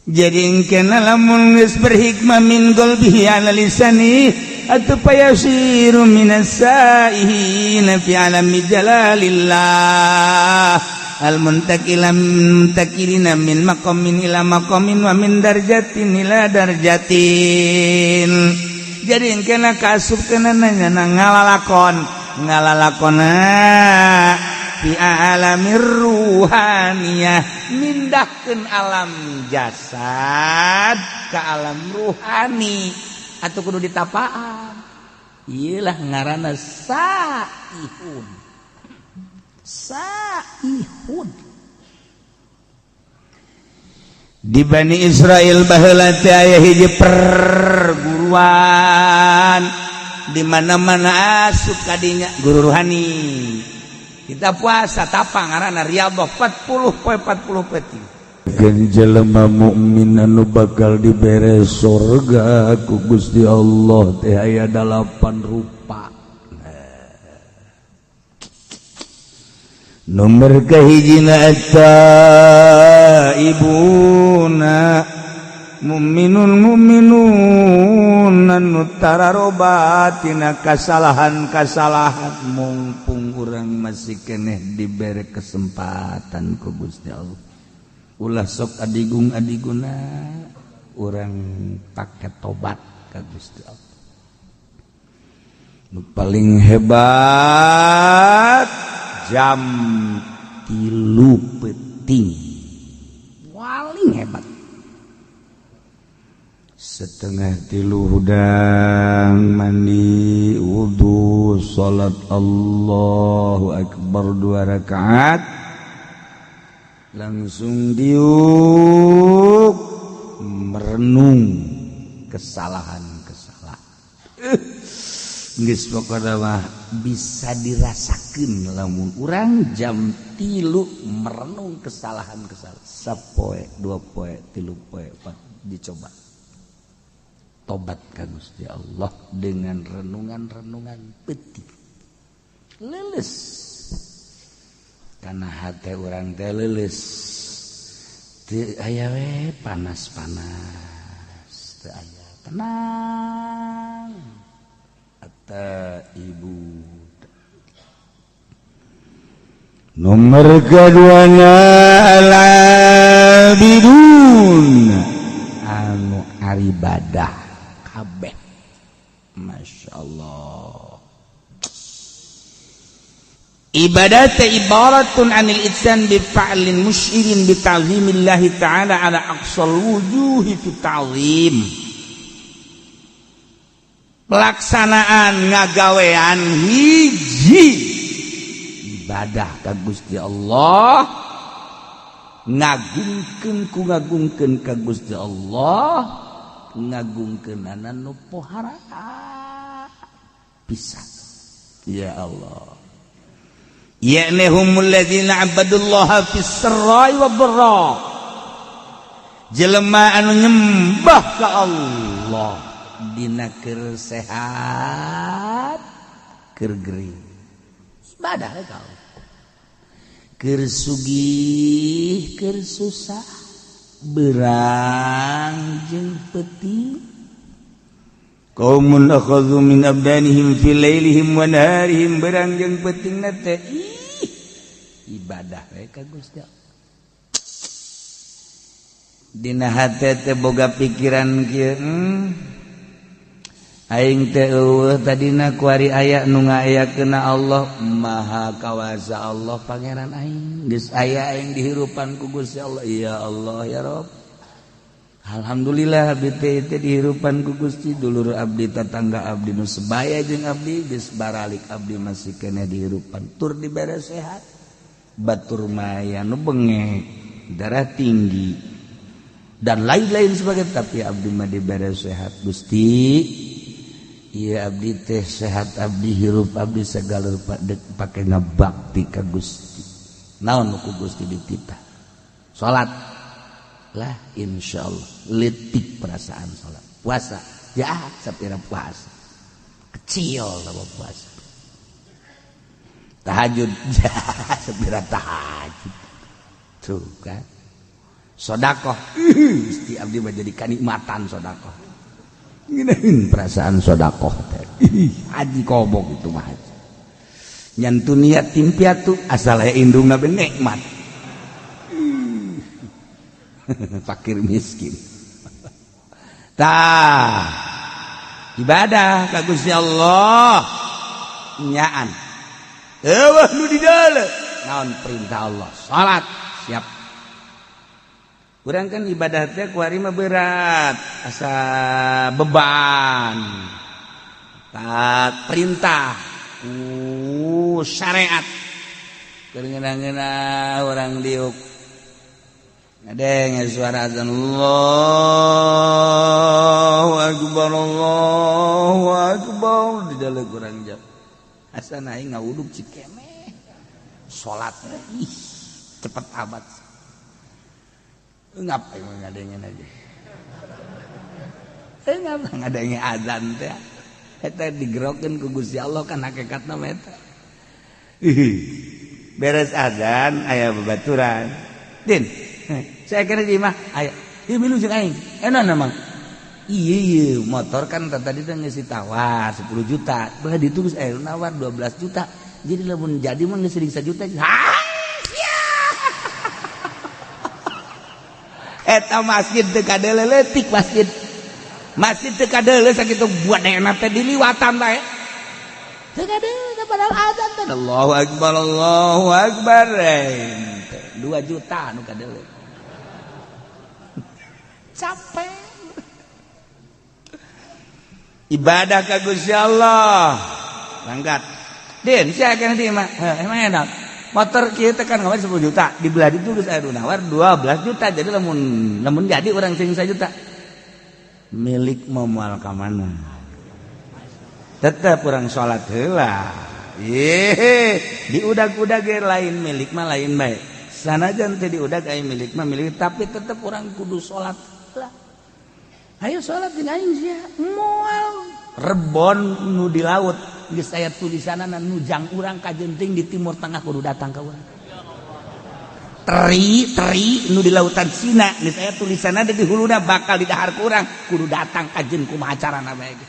Jadi kena lamun geus berhikmah min qalbihi ala lisani atau payasiru minas saihina fi alami jalalillah al muntakila muntakilina min maqamin ila maqamin wa min darjatin ila darjatin. Jadi kena kasup kena nanya ngalalakon ngalalakona fi alamir ruhaniyah, mindahkeun alam jasad ke alam ruhani atau kudu ditapaan. Iyalah ngaranna saihun, saihun. Di Bani Israel baheula teh aya hiji perguruan, di mana-mana asup kadinya guru ruhani. Kita puasa tapa ngaranna riyadhah 40 poe 40 peuting. Jelema mukmin anu bakal dibere sorga ku Gusti Allah teh aya dalapan rupa. Nomor kahijina eta ibuna mukminun mukminun anu tararobat tina kasalahan-kasalahan. Mumpung urang masih keneh dibere kesempatan ku Gusti Allah, ulah sok adigung adiguna, urang pakai tobat ka Gusti Allah. Nu paling hebat jam 3 peuting, paling hebat 2.30 hudang mandi, wudhu, salat, Allahu akbar, dua rakaat, langsung diuk merenung kesalahan-kesalahan. Geus pokona mah bisa dirasakeun lamun urang jam 3 merenung kesalahan-kesalahan, sapoe, 2 poe, 3 poe, empat, dicoba tobat ka Gusti Allah dengan renungan-renungan peuting, leuleus karena hati urang teh leuleus, teu aya we panas-panas, teu aya, tenang. Atau ibu nomor keduanya al-abidun anu aribadah kabeh. Masya Allah, ibadah teh ibaratun anil ityan bi fa'lin musyirin bi ta'zimillahi ta'ala ala aqsal wujuhi fi ta'zim. Pelaksanaan ngagawean hiji ibadah ka Gusti Allah, ngagungkeun ku ngagungkeun ka Gusti Allah, ngagungkeunana nu pohara pisan. Ya Allah, ya'ni humul ladzina abadullaha fis sarrai wad dharra, jelema anu nyembah ka Allah dina keur sehat, keur gering, ibadah ka Allah, keur sugih, keur susah, berang jeung peuting. Qaumun akhadhu min abdanihim fi lailihim wa naharihim, berang jeung peuting teh ih ibadah we ka Gusti Allah. Dina hate teh boga pikiran kieu, aing teh eueuh tadina, kuari aya nu ngayakeuna Allah Maha Kawasa, Allah Pangeran aing. Geus aya aing dihirupan ku Gusti Allah. Ya Allah, ya Rob, alhamdulillah abdi teh teh dihirupan ku Gusti. Dulur abdi, tetangga abdi nu sebaya jeung abdi geus baralik, abdi masih keneh dihirupan tur dibere sehat. Batur maya nu bengek, darah tinggi, dan lain-lain sebagai, tapi abdi mah dibere sehat. Gusti, iya abdi teh sehat, abdi hirup, abdi segala rupa dek pake ngabakti ka Gusti. Naon nu ku Gusti dititah? Salat lah, insyaallah letik perasaan salat. Puasa ya, sapira puasa kecil sama puasa. Tahajud ya, sapira tahajud tuh kan. Sodakoh, Gusti, abdi mah jadi kanikmatan sodakoh. Ngeunaheun perasaan sodakoh teh. Haji kobok itu mah haji. Nyantu niat tim piatu asal aya indungna be nikmat. Fakir miskin. Tah, ibadah ka Gusti Allah nyaan. Eueuh nu di dalam. Naon perintah Allah? Salat, siap. Kurang kan ibadah teh kuari mah berat, asa beban. Tat perintah ku syariat. Keur ngeunah urang diuk. Ngadenge suara azan, Allahu akbar, Allahu akbar, di dalam kurang jam. Asa aing ngawuduk cikemeh. Salat ih cepet amat. Ngapain ngadengen aja? Ngapa ngadenge azan teh? Eta digerokeun ku Gusti Allah kan hakikatna mah eta. Beres azan aya babaturan. Din, saya kira di imah aya. Ieu milu jeung aing. Enak emang. Iya iya motor kan tadi teh geus ditawar 10 juta. Belah ditu geus aya nawar 12 juta. Jadi lamun jadi mah geus 1 juta. Hah? Eta masjid teu kadeuleu leutik masjid. Masjid teu kadeuleu sakitu buadena teh diliwatan bae. Teu kadeuleu padahal azan teh. Allahu akbar, Allahu akbar. 2 juta nu kadeuleu. Capek. Ibadah ka Gusti Allah. Langgat. Din, sia kana di mah. Emang enak. Motor kieu teh kan ngawar 10 juta, dibelah ditu geus aya nu nawar 12 juta. Jadi lamun lamun jadi urang sing 1 juta. Milik mau moal ka mana? Tetep urang salat heula. Ye, diudag-udag ge lain milik mah lain bae. Sanajan teu diudag aya milik mah milik, tapi tetep urang kudu salat heula. Ayo salat jeung aing sia. Moal rebon nu di laut geus aya tulisanana nu jang urang kajenting di Timur Tengah kudu datang ka urang. Teri teri nu di lautan Cina geus aya tulisanana di huluna bakal didahar ku urang kudu datang kajen kumaha carana bae ge.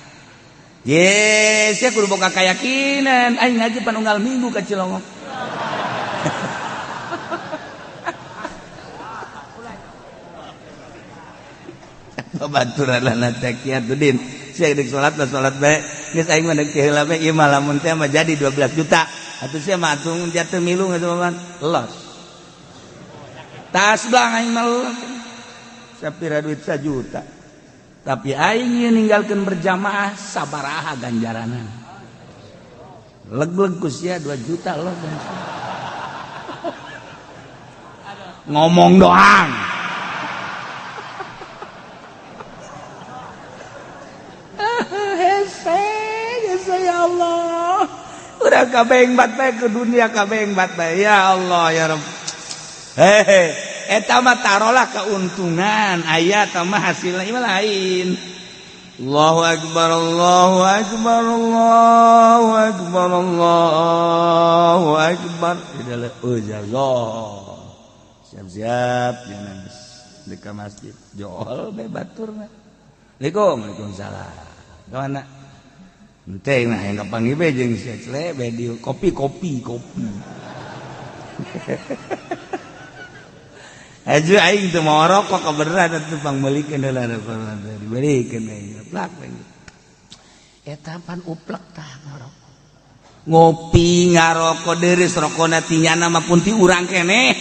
Ye, sia kudu boga keyakinan aing ngaji panunggal minggu ka Cilongok. Babaturan teh kieu din. Sia deuk salat lah salat bae. Geus aing mah deuk heula bae ieu mah lamun teh mah jadi 12 juta. Atuh sia mah atuh jatuh milu geus mah los. Tas belang aing mah los. Sapira duit 1 juta. Tapi aing ieu ninggalkeun berjamaah sabaraha ganjaranna. Leg-leg ku sia 2 juta los. Ngomong doang. Ya Allah, udah kabeng bat bae ke dunia kabeng bat bae ya Allah ya Rabb. Hehe, eta mah tarolah keuntungan aya eta mah hasilna ieu lain. Allahu akbar, Allahu akbar, Allahu akbar, Allahu akbar. Siap-siap jangan di ka masjid. Jol bae baturna. Assalamualaikum, waalaikumsalam. Ka mana? Ente nah yang kapanggih be jeung sia cele be di kopi kopi kopi. Aju aing teu mau rokok kebeneran atuh pangmeulikeun heula dibelikeun aing plak. Eta pan uplek tah ngarokok. Ngopi ngarokok deureuh rokona ti nyana mah pun ti urang keneh.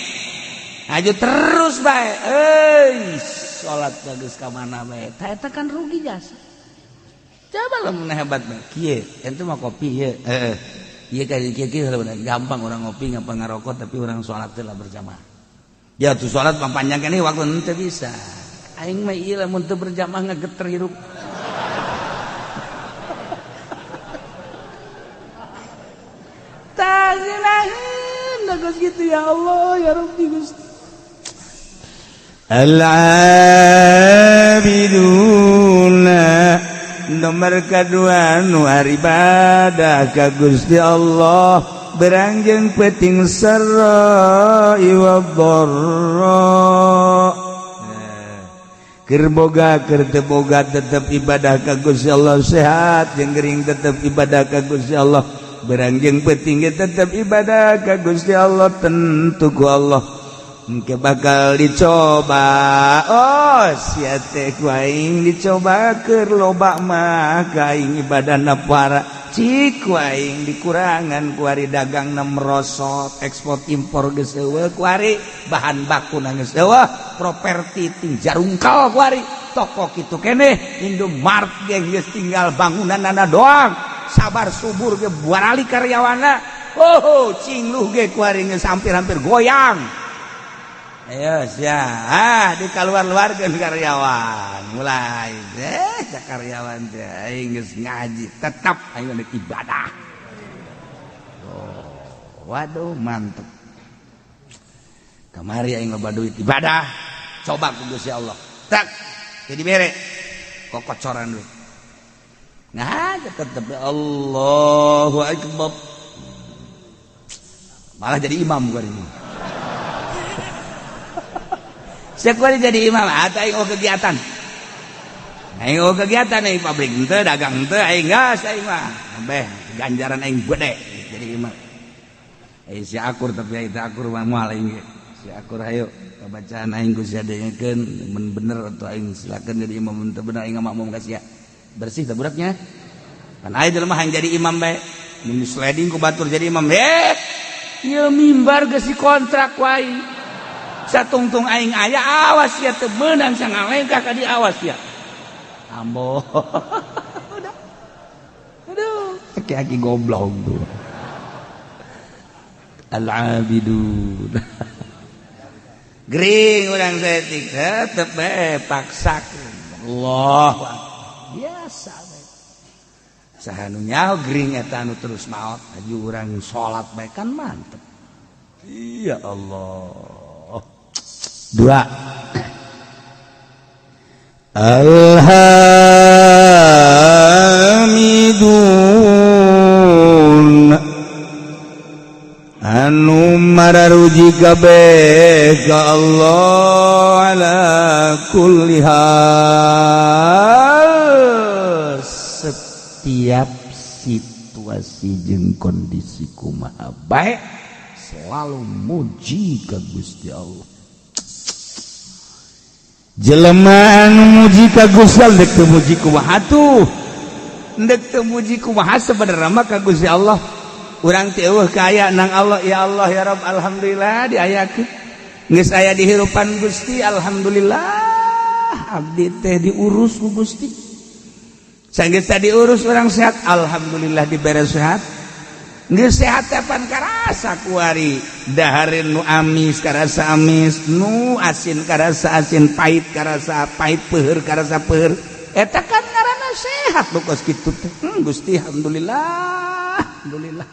Aju terus bae. Euy, salat bagus ka mana bae. Tah eta kan rugi jasa. Coba lamun hebat mah kieu, ente mah kopi ieu. Heeh. Ieu ka kieu kieu gampang orang ngopi ngapa ngarokok tapi orang salat teh lah berjamaah. Ya tuh salat mah panjang keneh waktu henteu bisa. Aing mah ieu lamun teu berjamaah ngageter hirup. Tah ngeunaheun geus kitu ya Allah ya Rabbi Gusti. Al-abiduna nomor kedua nu ibadah ka Gusti Allah berangjeng peting sarra wa dharra. Keur boga, keur teu boga, tetep ibadah ka Gusti Allah. Sehat jeung gering tetep ibadah ka Gusti Allah. Berang jeung peuting ge tetep ibadah ka Gusti Allah. Tentu ku Allah engke bakal dicoba. Oh, sia teh ku aing dicoba, keur loba mah ka aing ibadahna para. Cik, ku aing dikurangan kuari, dagangna merosot, ekspor impor geus euweuh kuari, bahan baku geus euweuh, properti ting jarungkal kuari, toko kitu keneh, Indomart ge geus tinggal bangunanana doang, Sabar Subur ge baralik karyawanna. Oh, Cingluh ge kuari geus hampir-hampir goyang. Ayo sia, ah, di keluar-luarkeun karyawan. Mulai cak karyawan teh, aing geus ngaji, tetap aing rek ibadah. Oh, waduh, mantep. Kamari aing loba duit, ibadah. Coba ku Gusti Allah. Tak jadi bere kokocoran duit. Nah, tetep Allahu Akbar. Malah jadi imam gua ini. Saya jadi imam atau aing oh kegiatan. Aing oh kegiatan, aing pabrik henteu, dagang henteu, aing gas aing mah. Beh, ganjaran aing gede jadi imam. Eh, si akur, tapi aing teu akur mah moal aing ge. Si akur, ayo bacaan aing ku sia dengekeun, mun bener atau aing silakan jadi imam, mun teu bener aing makmum ka sia. Bersih teh budaknya. Kan aya jelema hayang jadi imam bae. Mun sliding ku batur jadi imam. Eh, ieu mimbar geus dikontrak ku aing. Satungtung aing aya, awas ya, teu meunang sangalengkah ka di, awas ya. Ambo. Udah. Aduh, aki-aki goblok tuh. Al-abidun. Gering urang saeutik tetep bae paksakeun. Allah biasa bae. Saha nu nyaho gering eta anu terus maot, aju urang salat bae kan mantep. Ya Allah. Dua. Alhamidun, anu mararuji kabeh ka Allah, ala kulli hal, setiap situasi jeung kondisi kumaha bae selalu muji ka Gusti Allah. Jelema anu muji ka Gusti Allah, dek teu muji kumaha tuh, dek teu muji kumaha, sebenarnya mah ka Gusti Allah urang teh euweuh kaya nang Allah. Ya Allah, ya Rabb, alhamdulillah diayakeun, geus aya di hirupan Gusti. Alhamdulillah abdi teh diurus ku Gusti. Sanggeus diurus, urang sehat, alhamdulillah dibere sehat. Geus sehat teh pan karasa kuari, dahareun nu amis karasa amis, nu asin karasa asin, pahit karasa pahit, peuheur karasa peuheur. Eta kan ngaranna sehat nu kos kitu teh. Gusti, alhamdulillah, alhamdulillah.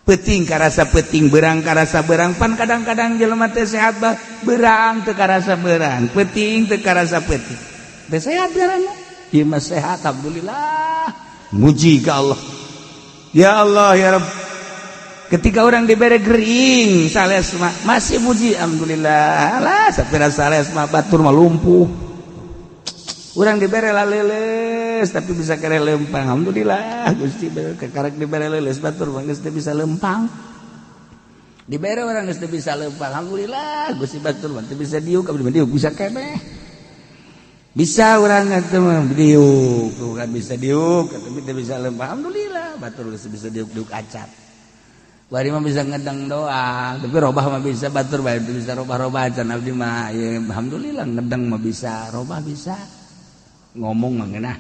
Peuting karasa peuting, berang karasa berang. Pan kadang-kadang jelema teh sehat bah berang teu karasa berang, peuting teu karasa peuting, teh sehat ngaranna. Ieu mah sehat, alhamdulillah, muji ka Allah. Ya Allah, ya Rabb. Ketika orang diberi gering sales mah masih muji alhamdulillah lah, sapira sales mah batur mah lumpuh. Urang dibere laleles tapi bisa kere lempang, alhamdulillah Gusti kekarek dibere leles, batur mah geus bisa lempang. Dibere orang geus bisa lempang, alhamdulillah Gusti, batur mah bisa diuk, abdi mah diuk bisa keneh. Bisa orang itu mah diuk tuh kan, bisa diuk tapi teu bisa lempang, alhamdulillah batur geus bisa diuk, diuk acan. Bari mah bisa ngedang doang, tapi robah mah bisa, batur bae bisa robah-robah acan. Abdi mah ya alhamdulillah ngedang mah bisa, robah bisa. Ngomong mah ngeunah.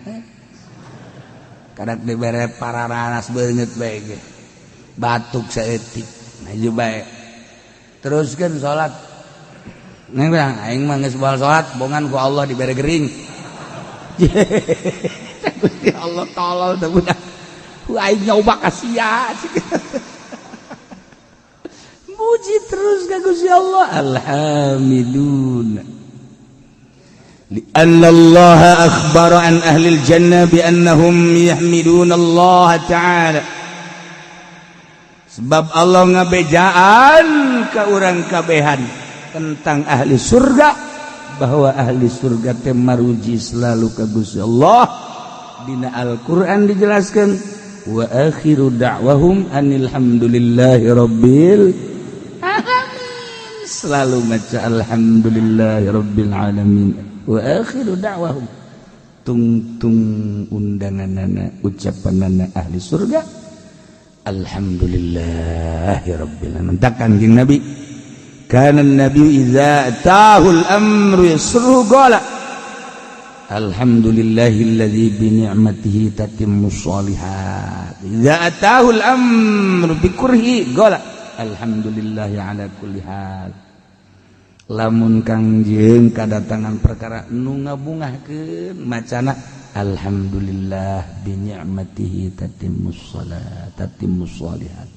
Kadak dibere pararanas beungeut bae ge. Batuk saeutik, maju bae. Teruskeun salat. Neng bilang, aing mah geus baal salat, bongan ku Allah dibere gering. Gusti Allah tolol teh budak. Ku aing nyoba ka sia. Muji terus ka Gusti Allah. Alhamidun. لأن الله أخبر عن أهل الجنة بأنهم يحمدون الله تعالى. Sebab Allah ngabejaan ke orang kabehan tentang ahli surga. bahwa ahli surga teh maruji selalu ka Gusti Allah. Dina Al-Qur'an dijelaskan wa akhiru da'wahum anil hamdulillahi rabbil alamin. Selalu maca alhamdulillahi rabbil alamin wa akhiru da'wahum, tungtung undanganana ucapanana ahli surga alhamdulillahi rabbil alamin. Takkan jeung Nabi kana nabi idza atahul amru yasruhu qala alhamdulillahilladzi bi ni'matihi tatimmus shalihat. Idza atahul amru bi kurhi qala alhamdulillahi ala kulli hal. Lamun kangjeng kadatangan perkara nu ngabungahkeun macana alhamdulillah bi ni'matihi tatimmus shalat tatimmus shalihat.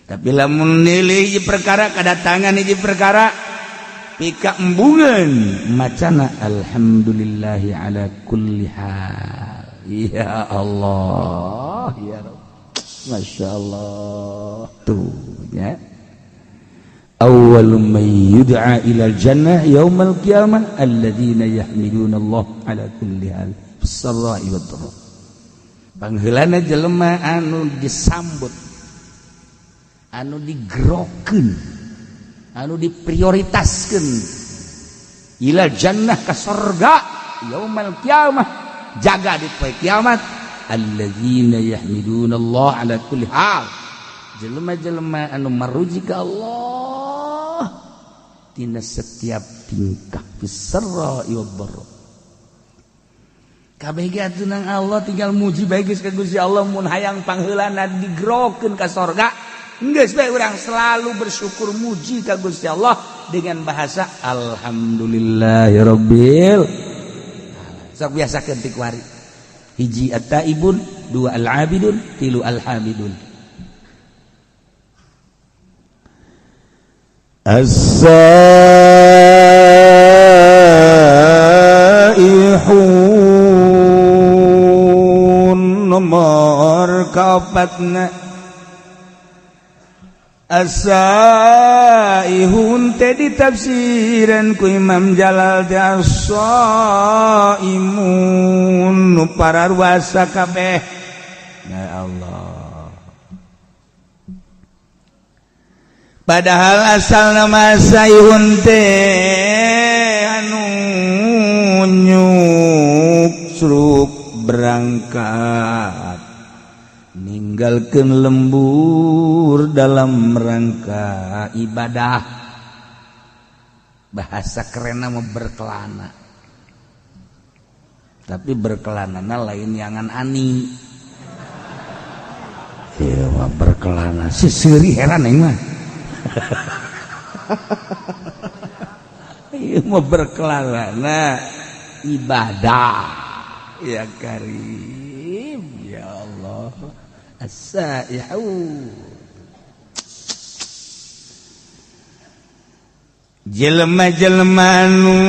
Tapi lamun nilai hiji perkara kadatangan hiji perkara pika embungan macana alhamdulillahi ala kulli hal. Ya Allah ya Rabb, Masya Allah tuh ya. Awwalu man yud'a ila jannah yaumal qiyamah alladzina yahmiduna Allah ala kulli hal fis sarra'i wad dharra. Pangheulana jelema anu disambut, anu digerokeun, anu diprioritaskeun ila jannah ka sorga yaumal qiyamah, jaga di poe kiamat, alladzina yahmiduna Allah ala kulli hal, jelema-jelema anu maruji ka Allah tina setiap tingkah fis sarra'i wad dharra. Kabeh ge atuh nang Allah tinggal muji bae geus ka Gusti Allah. Mun hayang pangheulana digerokeun ka sorga, geus bae urang selalu bersyukur muji ka Gusti Allah dengan bahasa alhamdulillahirabbil. Sok biasakeun ti kuari. Hiji at-taibun, dua al-abidun, tilu al-hamidun. As-saihun nomor kaopatna. As-saihun teh ditafsiran ku Imam Jalal teh as-saimun nu pararwasa kabeh. Ya Allah. Padahal asal nama saihun teh anu nyuksruk berangkat ninggalkeun lembur dalam rangka ibadah. Bahasa kerenna mah berkelana, tapi berkelanana lain yangan ani. Ieu mah berkelana si seuri heran aing mah. Ieu mah berkelana ibadah. Ya Karim, ya Allah. As-saihun jelema-jelema nu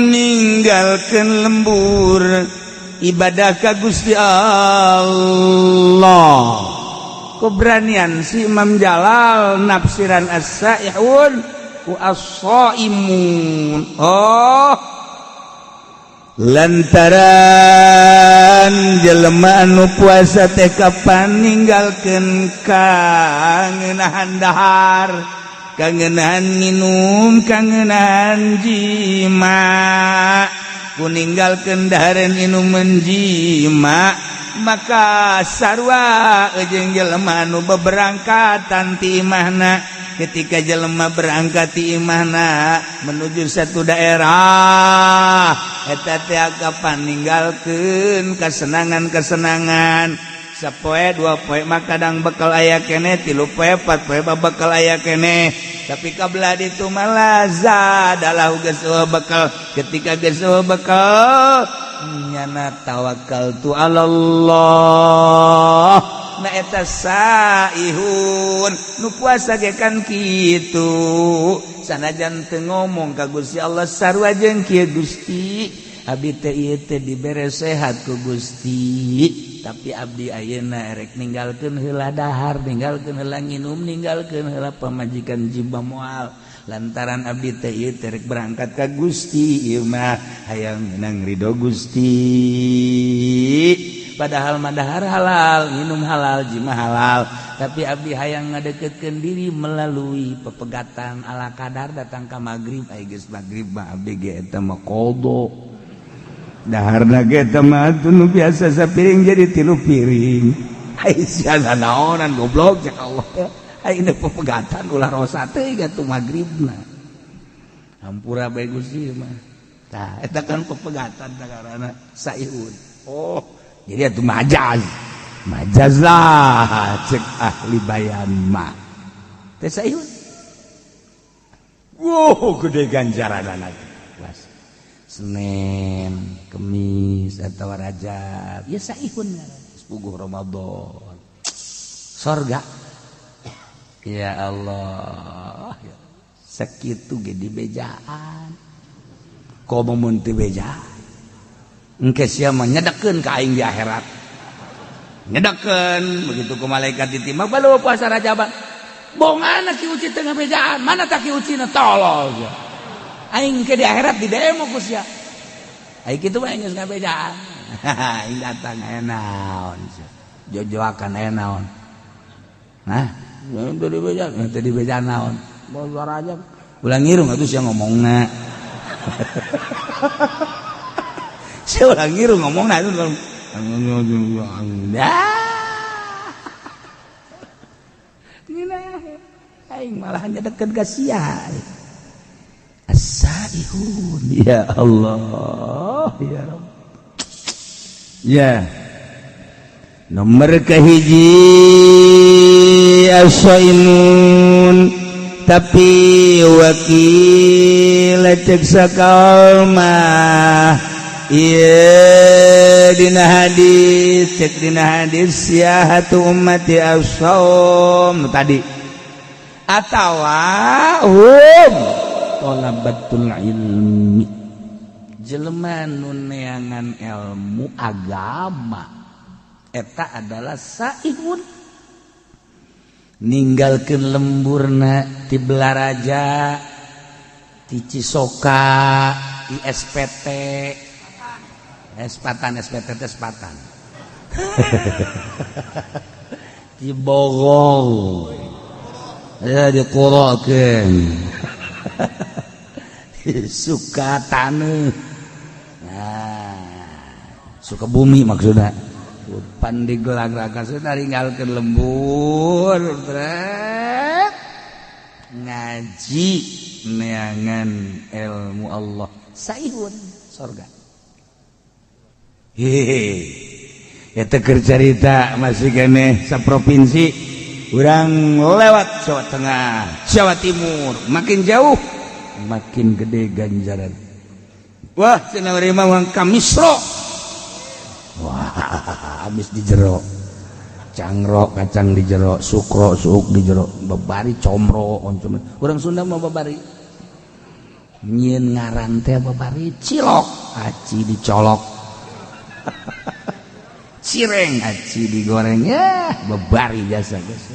ninggalkeun lembur ibadah ka Gusti Allah. Keberanian si Imam Jalal nafsiran as-saihun ku as-saimun. Oh, lantaran jelema anu puasa teh kapan ninggalkeun kangenahan dahar, kangenahan minum, kangenahan jima. Ku ninggalkeun dahareun inuman jima, maka sarua jeung jelema anu beberangkatan ti imahna. Ketika jelema berangkat ti imahna menuju satu daerah, eta teh kapan ninggalkeun kesenangan-kesenangan. Sapoe dua poe mah kadang bekal aya keneh, tilu poe empat poe mah bekal aya keneh. Tapi kabelah ditu mah lazadalah geus bekal. Ketika geus bekal nyana tawakal tu alallah. Na eta saihun nu puasa ge kan kitu, sanajan teu ngomong ka Gusti Allah sarua jeung kieu, Gusti abdi teh ieu teh dibere sehat ku Gusti, tapi abdi ayeuna erek ninggalkeun heula dahar, ninggalkeun heula nginum, ninggalkeun heula pamajikan jiba moal. Lantaran abdi teh ieu teh rek berangkat ka Gusti, ieu mah hayang menang ridho Gusti. Padahal madahar halal, minum halal, jima halal, tapi abdi hayang ngadeketkeun diri melalui pepegatan ala kadar datang ka magrib. Ai geus magrib mah abdi ge eta mah qada. Daharna ge eta mah nu biasa sapiring jadi 3 piring. Ai sia naonan goblok cek Allah. Ai pepegatan ulah rosa teh atuh magribna. Hampura bae Gusti mah. Tah eta kan pepegatan sakarana saihun. Oh, jadi itu majaz. Majaz lah cek ahli bayan mah. Teh saihun. Wow, gede ganjaranana. Senin, Kemis atau Rajab, ya saihun puguh Ramadan. Sorga. Ya Allah, sakitu ge dibejaan. Komo mun teu bejaan. Engke sia mah nyedekeun ka aing di akhirat. Nyedekeun begitu ku malaikat ditimbang balu puasa Rajaban. Bongana ki uci teu ngabejaan, mana tak ki ucina tolol. Aing ke di akhirat di demo ku sia. Aing kitu mah geus ngabejaan. Aing datang aya naon sia. Jojoakan aya naon. Nah, teu dibejaan, teu dibejaan naon. Bawa Rajab. Ulah ngirung atuh sia ngomongna. Sia ulah ngirung ngomongna itu. Aing malah nyedeket ka sia. As-saihun. Ya Allah, ya Rabb. Ya. Nomor kahiji as-saimun, tapi wakil cek sakalmah. Ieu dina hadis, cek dina hadis siahatu ummati as-saum tadi. Atawa hum talabatul ilmi, jelema nu neangan ilmu agama eta adalah saihun. Ninggalkeun lemburna ti Belaraja, ti Cisoka, ti SPT, Espatan, SPT teh Sepatan, ti Bogor, ya dikurokeun. Suka taneuh, nah, suka bumi maksudna. Pan digelag-gelagan sudah ninggalkeun lembur, trek ngaji neangan ilmu Allah, saihun sorga. Hehehe, eta keur carita masih keneh saprovinsi urang lewat Jawa Tengah, Jawa Timur, makin jauh makin gede ganjaran. Wah, cenah mah urang ka Misro. Wah, habis di jero. Cangrok kacang di jero, sukro suuk di jero, babari comro oncom. Urang Sunda mah babari. Nyieun ngaran teh babari cilok, aci dicolok. Cireng aci digoreng, ya babari jasa geus.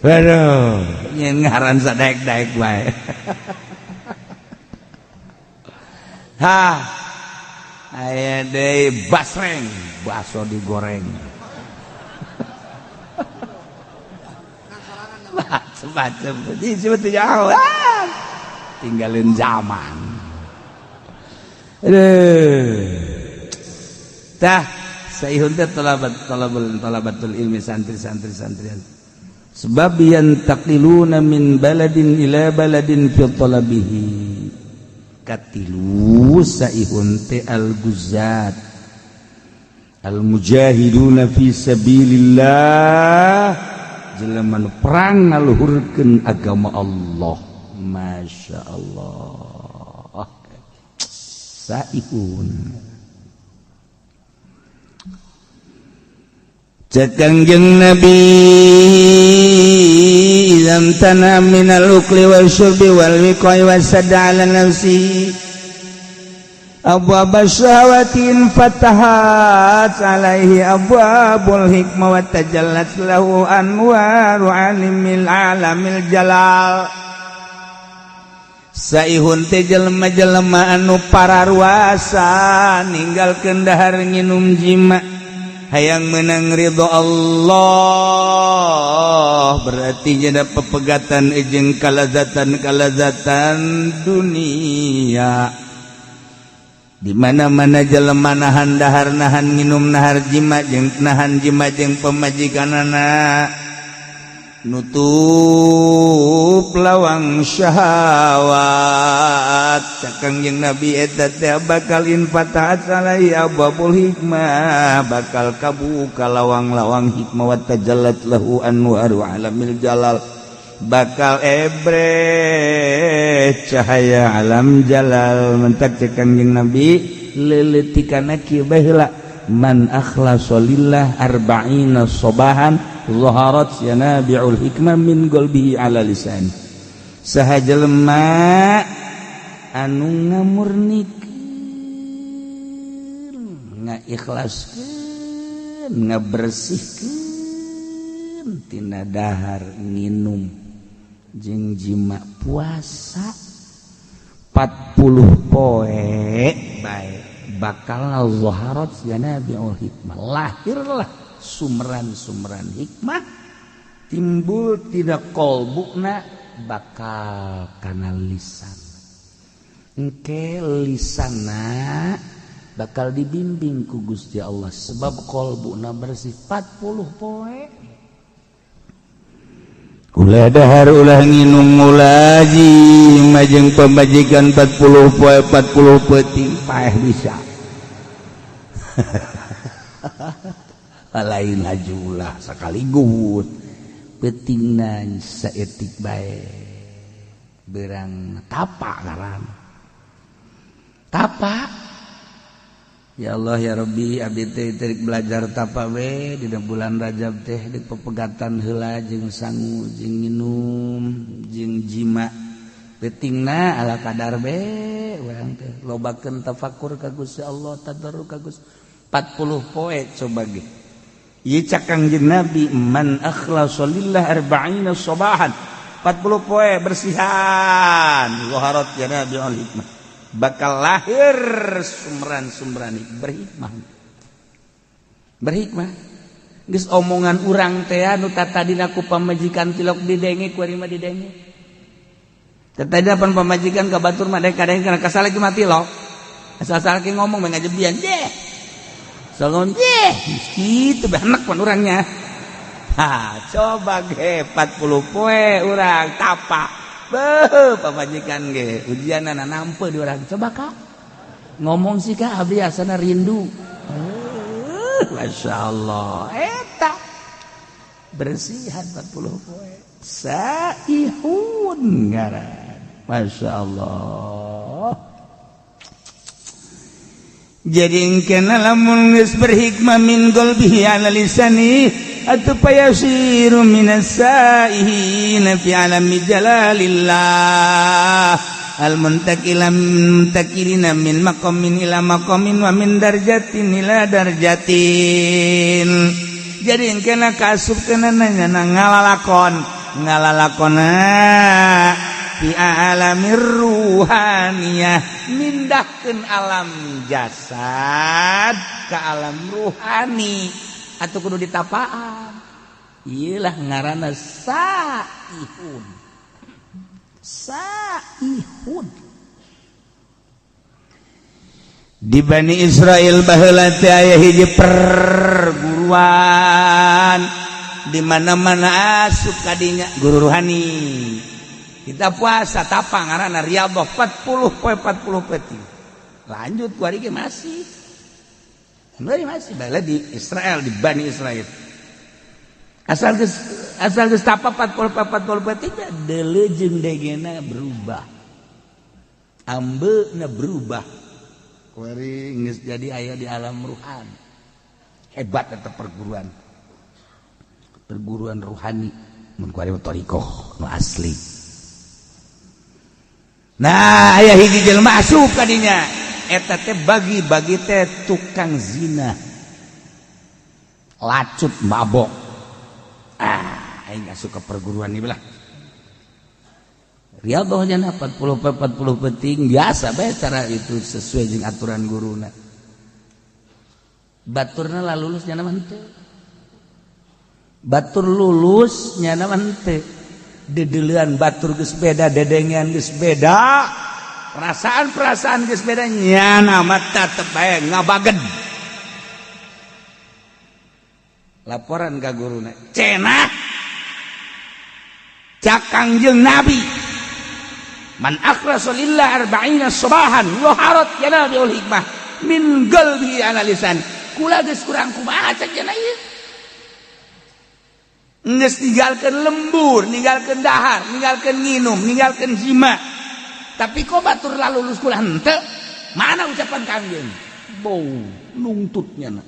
Waduh, nyieun ngaran sadaek-daek bae. Hah, aya deui basreng, baso digoreng. Macem-macem, sebetulnya tinggalin zaman. Aduh. Tah, saihun teh talabatul ilmi santri-santri santrian. Sebab yantaqiluna min baladin ila baladin fi talabihi. Katilu saihun teh al-guzat al-mujahiduna fi sabilillah, jelema nu perang ngaluhurkeun agama Allah. Masya Allah, saihun. Cek Kangjeng Nabi, idza tana minal ukli wasyurbi wal wiqai wasadda ala nafsi abwab syahawatin fatahat alaihi abwabul hikmah wa tajallat lahu anwaru alimil alamil jalal. Saihun teh jelema-jelema anu pararuasa ninggalkeun dahar nginum jima hayang menang ridho Allah, berarti jada pepegatan jeung kalazatan-kalazatan dunia. Di mana-mana jelema nahan dahar, nahan nginum, nahar jima jeung nahan jima jeung pamajikanana, nutup lawang syahwat. Cek Kangjeng Nabi, eta teh bakal infatahat alaihi abwabul hikmah, bakal kabuka lawang-lawang hikmah, wa tajallat lahu anwaru alamil jalal, bakal ebre cahaya alam jalal. Mentak cek Kangjeng Nabi leuleutikanna kieu baheula, man akhlasa lillah arba'ina sobahan zaharat yanabi'ul hikmah min qalbihi ala lisan. Saha jelema anu ngamurnikeun, ngaikhlaskeun, ngabersihkeun tina dahar nginum jeung jima, puasa 40 poe bae, bakal zaharat yanabi'ul hikmah, lahirlah sumran-sumran hikmah, timbul tina kolbuna bakal kana lisan. Engke lisana bakal dibimbing ku Gusti Allah sebab kolbuna bersih 40 poe. Ulah dahar, ulah nginum, ulah jima jeung pamajikan 40 poe 40 peuting, paeh bisa. Lain hajulah sekaligus, peutingna saeutik bae, berang tapa ngaran tapa. Ya Allah ya Rabbi, abdi teh teu belajar tapa we dina bulan Rajab teh, di pepegatan heula jeung sangu jeung minum jeung jima, peutingna ala kadar be. Urang teh lobakeun tafakur ka Gusti Allah, tadarru ka Gusti 40 poe. Coba ge ieu cak Kangjeng Nabi, man akhlasa lillah arba'ina sabahan, 40 poe bersihan, zaharat yanabi'ul hikmah, bakal lahir sumran-sumran berhikmah. Berhikmah geus omongan urang teh anu tatadina ku pamajikan tilok didenge, ku ari mah didenge. Tatadina pan pamajikan ka batur mah kadang kana kasal lagi mah tilok, asal-asal ki ngomong mah ngajebian deh. Salon deh, gitu benek pan urangnya. Ha, coba ge 40 poe urang tapa. Beuh, pamajikan ge ujianana nampe di urang. Coba Kak. Ngomong sih Kak, abdi asana rindu. Masya Allah, eta bersihan 40 poe. Saihun ngaran. Masya Allah. Jadi kena lamun geus berhikmah min qalbihi ala lisani atuh payasiru minas saihin fi alami jalalillah al muntakila muntakilina min maqamin ila maqamin wa min darjatin ila darjatin. Jadi kena kasup kena nanya ngalalakon ngalalakona fi alamir ruhaniyah, mindahkeun alam jasad ke alam ruhani atau kudu ditapaan. Iyalah ngaranna saihun. Saihun. Di Bani Israel baheula teh aya hiji perguruan, di mana-mana asup kadinya guru ruhani. Kita puasa tapa ngaranna riyadhah 40 poe 40 peuting. Lanjut ku ari ge masih. Masih baheula di Israel, di Bani Israel. Asal geus tapa 40 40 peuting, deuleu jeung degena berubah. Ambeuna berubah. Kuari geus jadi aya di alam ruhani. Hebat eta perguruan. Perguruan ruhani mun kuari thariqah nu asli. Nah, aya hiji jelema asup ka dinya. Eta teh bagi-bagi teh tukang zina. Lacut mabok. Ah, aing asup ka perguruan ieu lah. Riyadhahnya 40 40 penting biasa bae cara itu sesuai jeung aturan guruna. Baturna lah lulus nyana mah henteu. Batur lulus nyana mah henteu. Dedeulean batur geus beda, dedengean geus beda. Perasaan-perasaan geus beda nyana mah tetep bae ngabagen. Laporan ka guruna, cenah cak Kangjeng Nabi. Man akhlasa lillah arba'ina sabahan waharat yanabiul hikmah min qalbi ala lisan. Kula geus kurang kumaha cek cenah ieu. Geus ninggalkeun lembur, ninggalkeun dahar, ninggalkeun nginum, ninggalkeun zima. Tapi kok batur lalulus kula henteu? Mana ucapan Kangjeng? Bau nungtutnya na.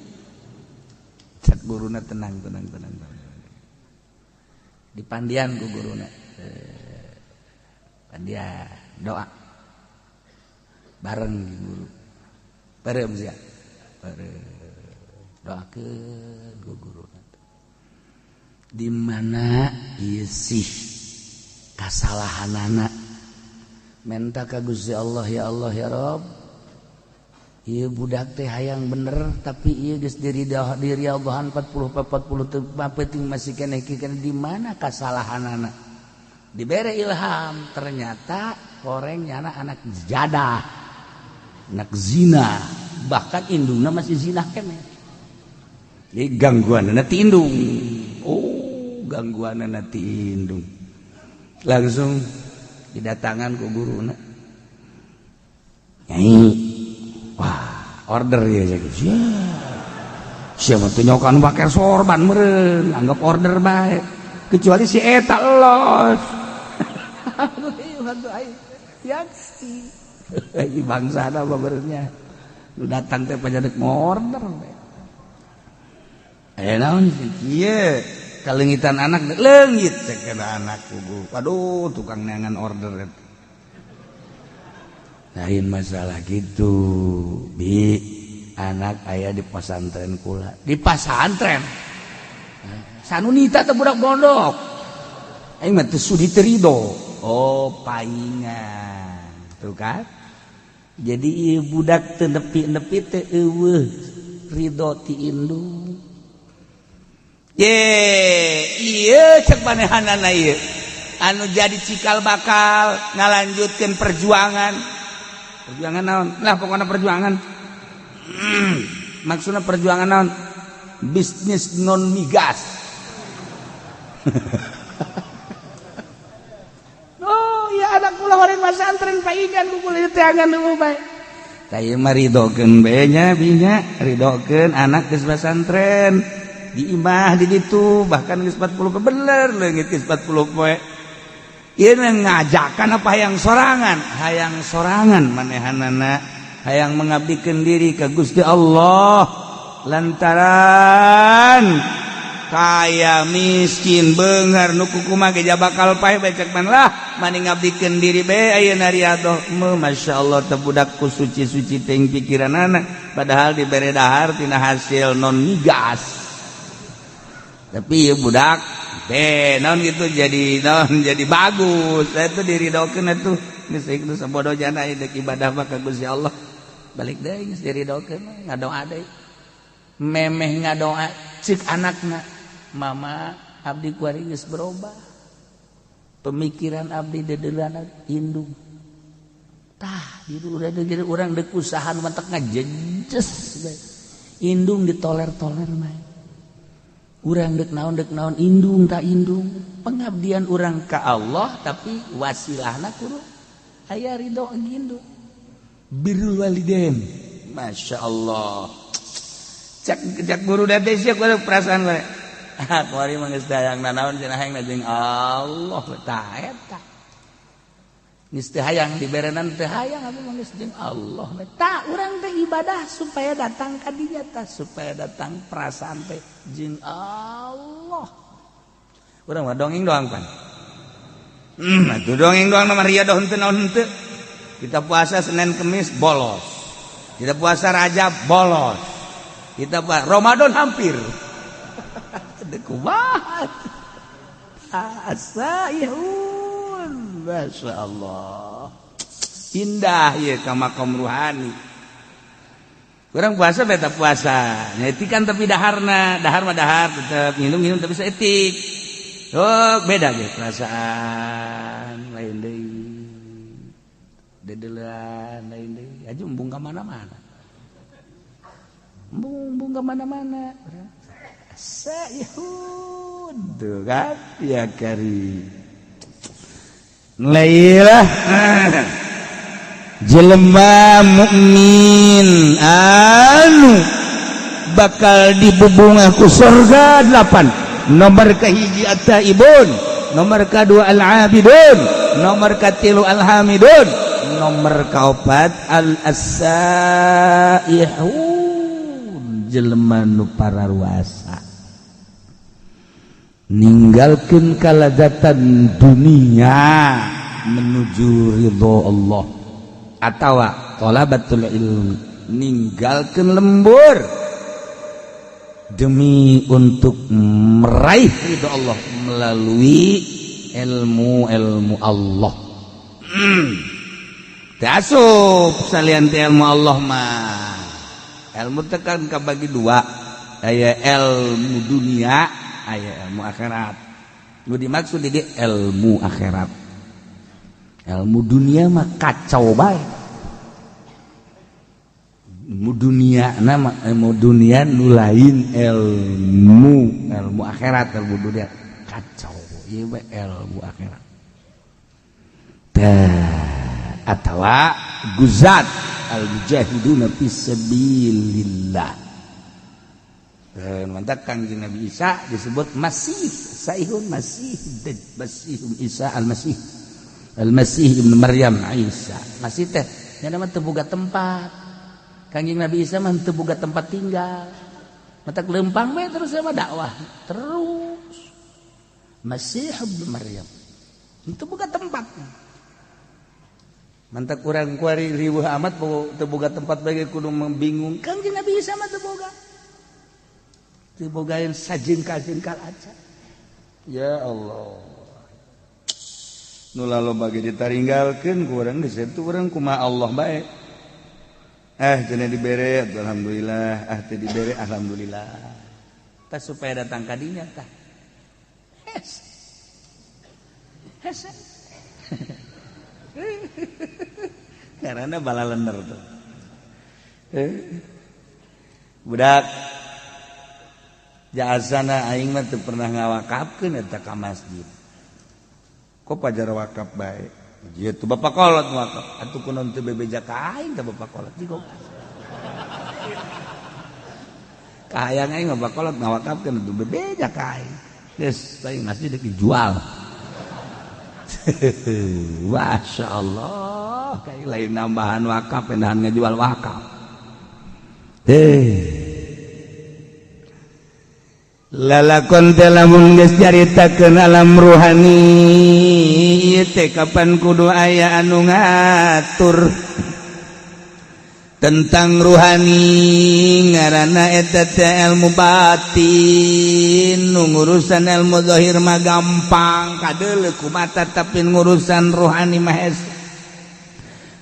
Cek guruna tenang tenang tenang. Dipandian ku guruna. Dia doa bareng guru bareng sia bareng doakeun ku guru di mana ieu sih kasalahanana menta ka Gusti Allah ya Allah ya Rabb ieu budak teh hayang bener tapi ieu geus diri Allahan 40 40 penting masih keneh di mana kasalahanana dibere ilham ternyata koreng nyana anak jadah anak zina bahkan indungna masih zina keneh jadi gangguanna ti indung oh gangguanna ti indung langsung didatangan ku guruna nyai wah order ya sia siapa tuh nyokan pakai sorban meureun anggap order bae kecuali si eta los bangsa babernya lu datang teh pajadak order eh naon ieu kalengitan anak leungit cek anak kubu waduh tukang neangan order lain masalah gitu bi anak aya di pesantren kula di pesantren sanunita teh budak pondok aing mah teu sudi teu rido. Oh paingan tuh kan jadi ieu budak teu nepi-nepi teu eueuh ridho ti indung ye ieu cek manehanana ieu anu jadi cikal bakal ngalanjutkeun perjuangan perjuangan naon lah pokona perjuangan maksudna perjuangan naon bisnis non migas. Oh ya anak kula horeng masantren paingan ku kula teangan nu bae. Tah ieu mah ridokeun bae nya binya, ridokeun anak geus pasantren di imah di ditu bahkan geus 40 bener leungit geus 40 poe. Ieu ngajakan apa hayang sorangan? Hayang sorangan manehanana, hayang mengabdikeun diri ka Gusti Allah lantaran kaya miskin beunghar nu kukumaha ge bakal paeh bae cek man lah mani ngabdikeun diri bae ayeuna riadoh masyaallah teh budak ku suci-suci teuing pikiranana padahal dibere dahar tina hasil non migas tapi ieu budak teh naon gitu jadi naon jadi bagus eta diridokeun atuh geus geus sabodo jana ieu ibadah mah ka Gusti Allah balik deui geus diridokeun ngadoa deui memeh ngadoa cek anakna mama abdi kuari geus berubah pemikiran abdi dedeulana indung tah jadi urang deuk usaha nu matak ngajejes bae indung ditoler-toler mah urang deuk naon indung ta indung pengabdian urang ka Allah tapi wasilahna kudu aya ridho indung birrul walidain Masya Allah cek cek guru teh sia perasaan gue kuari mah geus hayang nanaon cenah hayang jeung Allah tah eta geus teu hayang diberenan teu hayang abdi mah geus jeung Allah tah urang teh ibadah supaya datang ka dinya tah supaya datang perasaan teh jeung Allah urang mah dongeng doang pan atuh dongeng doang mah riadoh henteu naon henteu kita puasa Senin Kemis bolos kita puasa Rajab bolos kita puasa Ramadan hampir kumaha asa ihun Masya Allah, indah ya ka makom ruhani. Kurang puasa beta puasa nyetikan, tapi daharna dahar mah dahar tetep, minum-minum tapi saeutik. Oh, beda ge perasaan, lain deui, dedelan lain deui. Aja embung ka mana-mana, embung embung ka mana-mana. Saihun tuh kan ya kari Lailah jelema mukmin anu bakal dibubungah ku surga delapan. Nomor kahiji at-taibun, nomor kedua al-abidun, nomor katilu al-hamidun, nomor kaopat al-asaihun, jelema nu pararuasa ninggalkeun kalazatan dunia menuju ridho Allah, atawa thalabatul ilmi ninggalkeun lembur demi untuk meraih ridho Allah melalui ilmu-ilmu Allah. Asup salian ilmu Allah mah. Ilmu tekan bagi dua, aya ilmu dunia, aya ilmu akhirat. Nu dimaksud di ilmu akhirat, ilmu dunia mah kacau bae. Ilmu dunia nama ilmu dunia nu lain ilmu ilmu akhirat. Ilmu dunia kacau, ieu ilmu akhirat tah. Atawa guzat al mujahiduna fisabilillah. Mantap. Kangjeng Nabi Isa disebut Masih Saihun, Masih Masih Isa Al-Masih, Al-Masih Ibnu Maryam Isa. Masih teh nya mah teu boga tempat. Kangjeng Nabi Isa mah teu boga tempat tinggal, matak lempang we terus sama dakwah terus. Masih Ibnu Maryam itu boga tempat. Mantak kurang kuari riweuh amat teu boga tempat bagi kudu bingung. Kangjeng Nabi Isa mah teu boga, teu boga yang sajengkal-jengkal aja. Ya Allah, nu loba ge ditaringgalkeun ku urang geus itu. Urang kumaha Allah bae. Eh, cenah dibere alhamdulillah, ah teu dibere alhamdulillah. Tah, supaya datang ka dinya tah. Hes hese karena balalender tuh. Eh, budak jasana aing mah teu pernah ngawakafkeun eta ka masjid. Kok pajar wakaf bae gitu, bapak kolot wakaf atuh kunaon teu bebeja ka aing teh bapak kolot? Jika kahayang aing mah bapak kolot ngawakafkeun atuh bebeja ka aing. Geus aing masjid dijual. Masya Allah, kayak lain nambahan wakaf, pindahan ngejual wakaf. Eh, lalakon teh lamun geus caritakeun alam ruhani ieu teh kapan kudu aya anu ngatur tentang ruhani, ngaranna eta teh ilmu batin. Nu ngurusan ilmu zahir mah gampang kadeuleu ku mata, tapi ngurusan ruhani mah hese.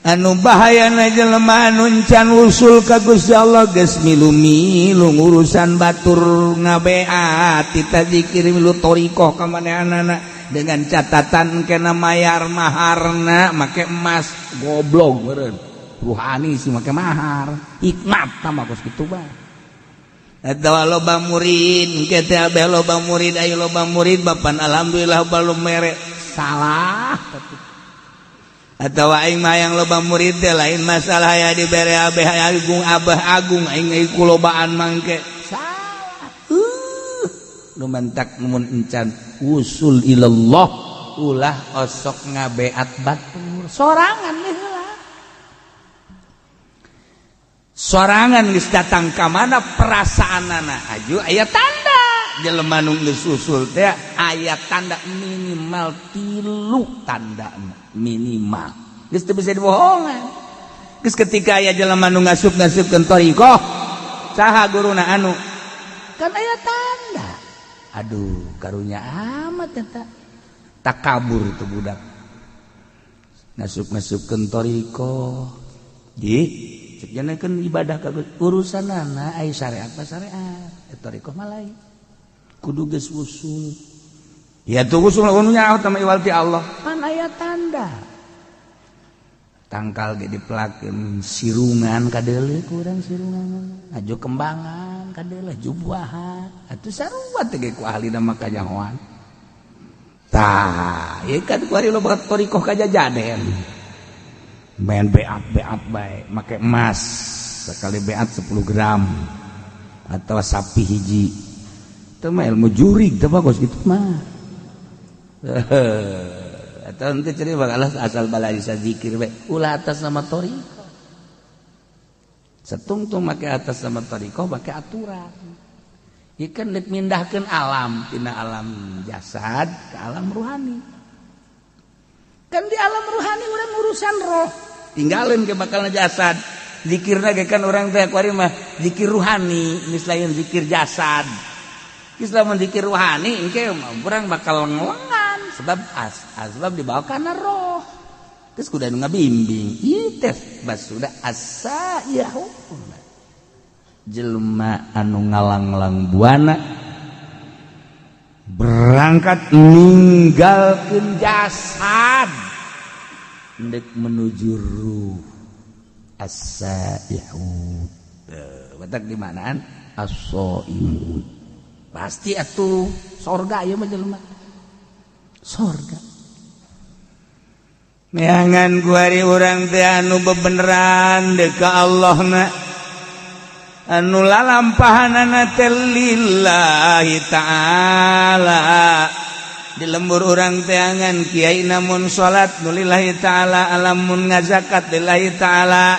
Anu bahayana jelema anu can usul ka Gusti Allah geus milu-milu ngurusan batur, ngabeat tita zikir, milu thoriqoh ka manehanana dengan catatan kena mayar maharna make emas. Goblok meureun ruhani sih make mahar hikmat tambah kos kitu bae. Eta loba murid kita abeh, loba murid, ayo loba murid bapan alhamdulillah balum mere salah. Atau aing mah yang loba murid teh lain masalah ya dibere abeh agung, abah agung aing ku lobaan mangke salah. Nu mantak mun encan usul ilallah ulah osok ngabeat batur sorangan heula. Sorangan geus datang ka mana perasaanana aju aya tanda jelema nu geus usul teh, aya tanda minimal tilu tanda minimal, geus teu bisa dibohongan. Geus ketika aya jelema nu ngasup-ngasupkeun thariqah, saha guruna, anu kan aya tanda. Aduh, karunya amat eta takabur itu budak. Ngasup-ngasupkeun thoriqoh di cek kan ibadah ka urusanana, ai syariat mah syariat, thoriqoh mah lain, kudu geus usul. Ya tuh usul nu nyaho teh iwal ti Allah, pan aya tanda tangkal ge dipelakeun sirungan kadeuleu kurang sirungan aju kembangan kadeuleu jubuahan atuh sarua teh ge ku ahlina mah kanyahoan. Tah ieu kan kuari loba thoriqoh kajajaden, main beat beat bae make emas, sekali beat 10 gram atau sapi hiji. Itu mah ilmu jurig, teu bagus gitu mah. Atau nanti cari bakal asal balai zikir bae, ulah atas nama thoriqoh. Setungtung make atas nama thoriqoh, make aturan. Ieu kan dek mindahkeun alam tina alam jasad ke alam ruhani. Kan di alam ruhani urang urusan roh, tinggalin ke bakal jasad. Zikirna ge kan urang teh kuari mah zikir ruhani, geus lain zikir jasad. Geus lamun zikir ruhani engke urang bakal ngelengan sebab asbab dibawa kana roh. Geus kudu anu ngabimbing. Ieu teh bas sudah asa yahu. Jelema anu ngalanglang buana berangkat ninggalkeun jasad ndek menuju ruh, as-saihun. Batak di manaan as-saimun pasti atuh sorga ieu mah, jelema sorga. Neangan kuari urang teh anu bebeneran deuk ka Allah na, anu lalampahanana teh lillahi ta'ala. Di lembur urang teangan kiai namun salat nu lillahi ta'ala, alamun ngazakat lillahi ta'ala.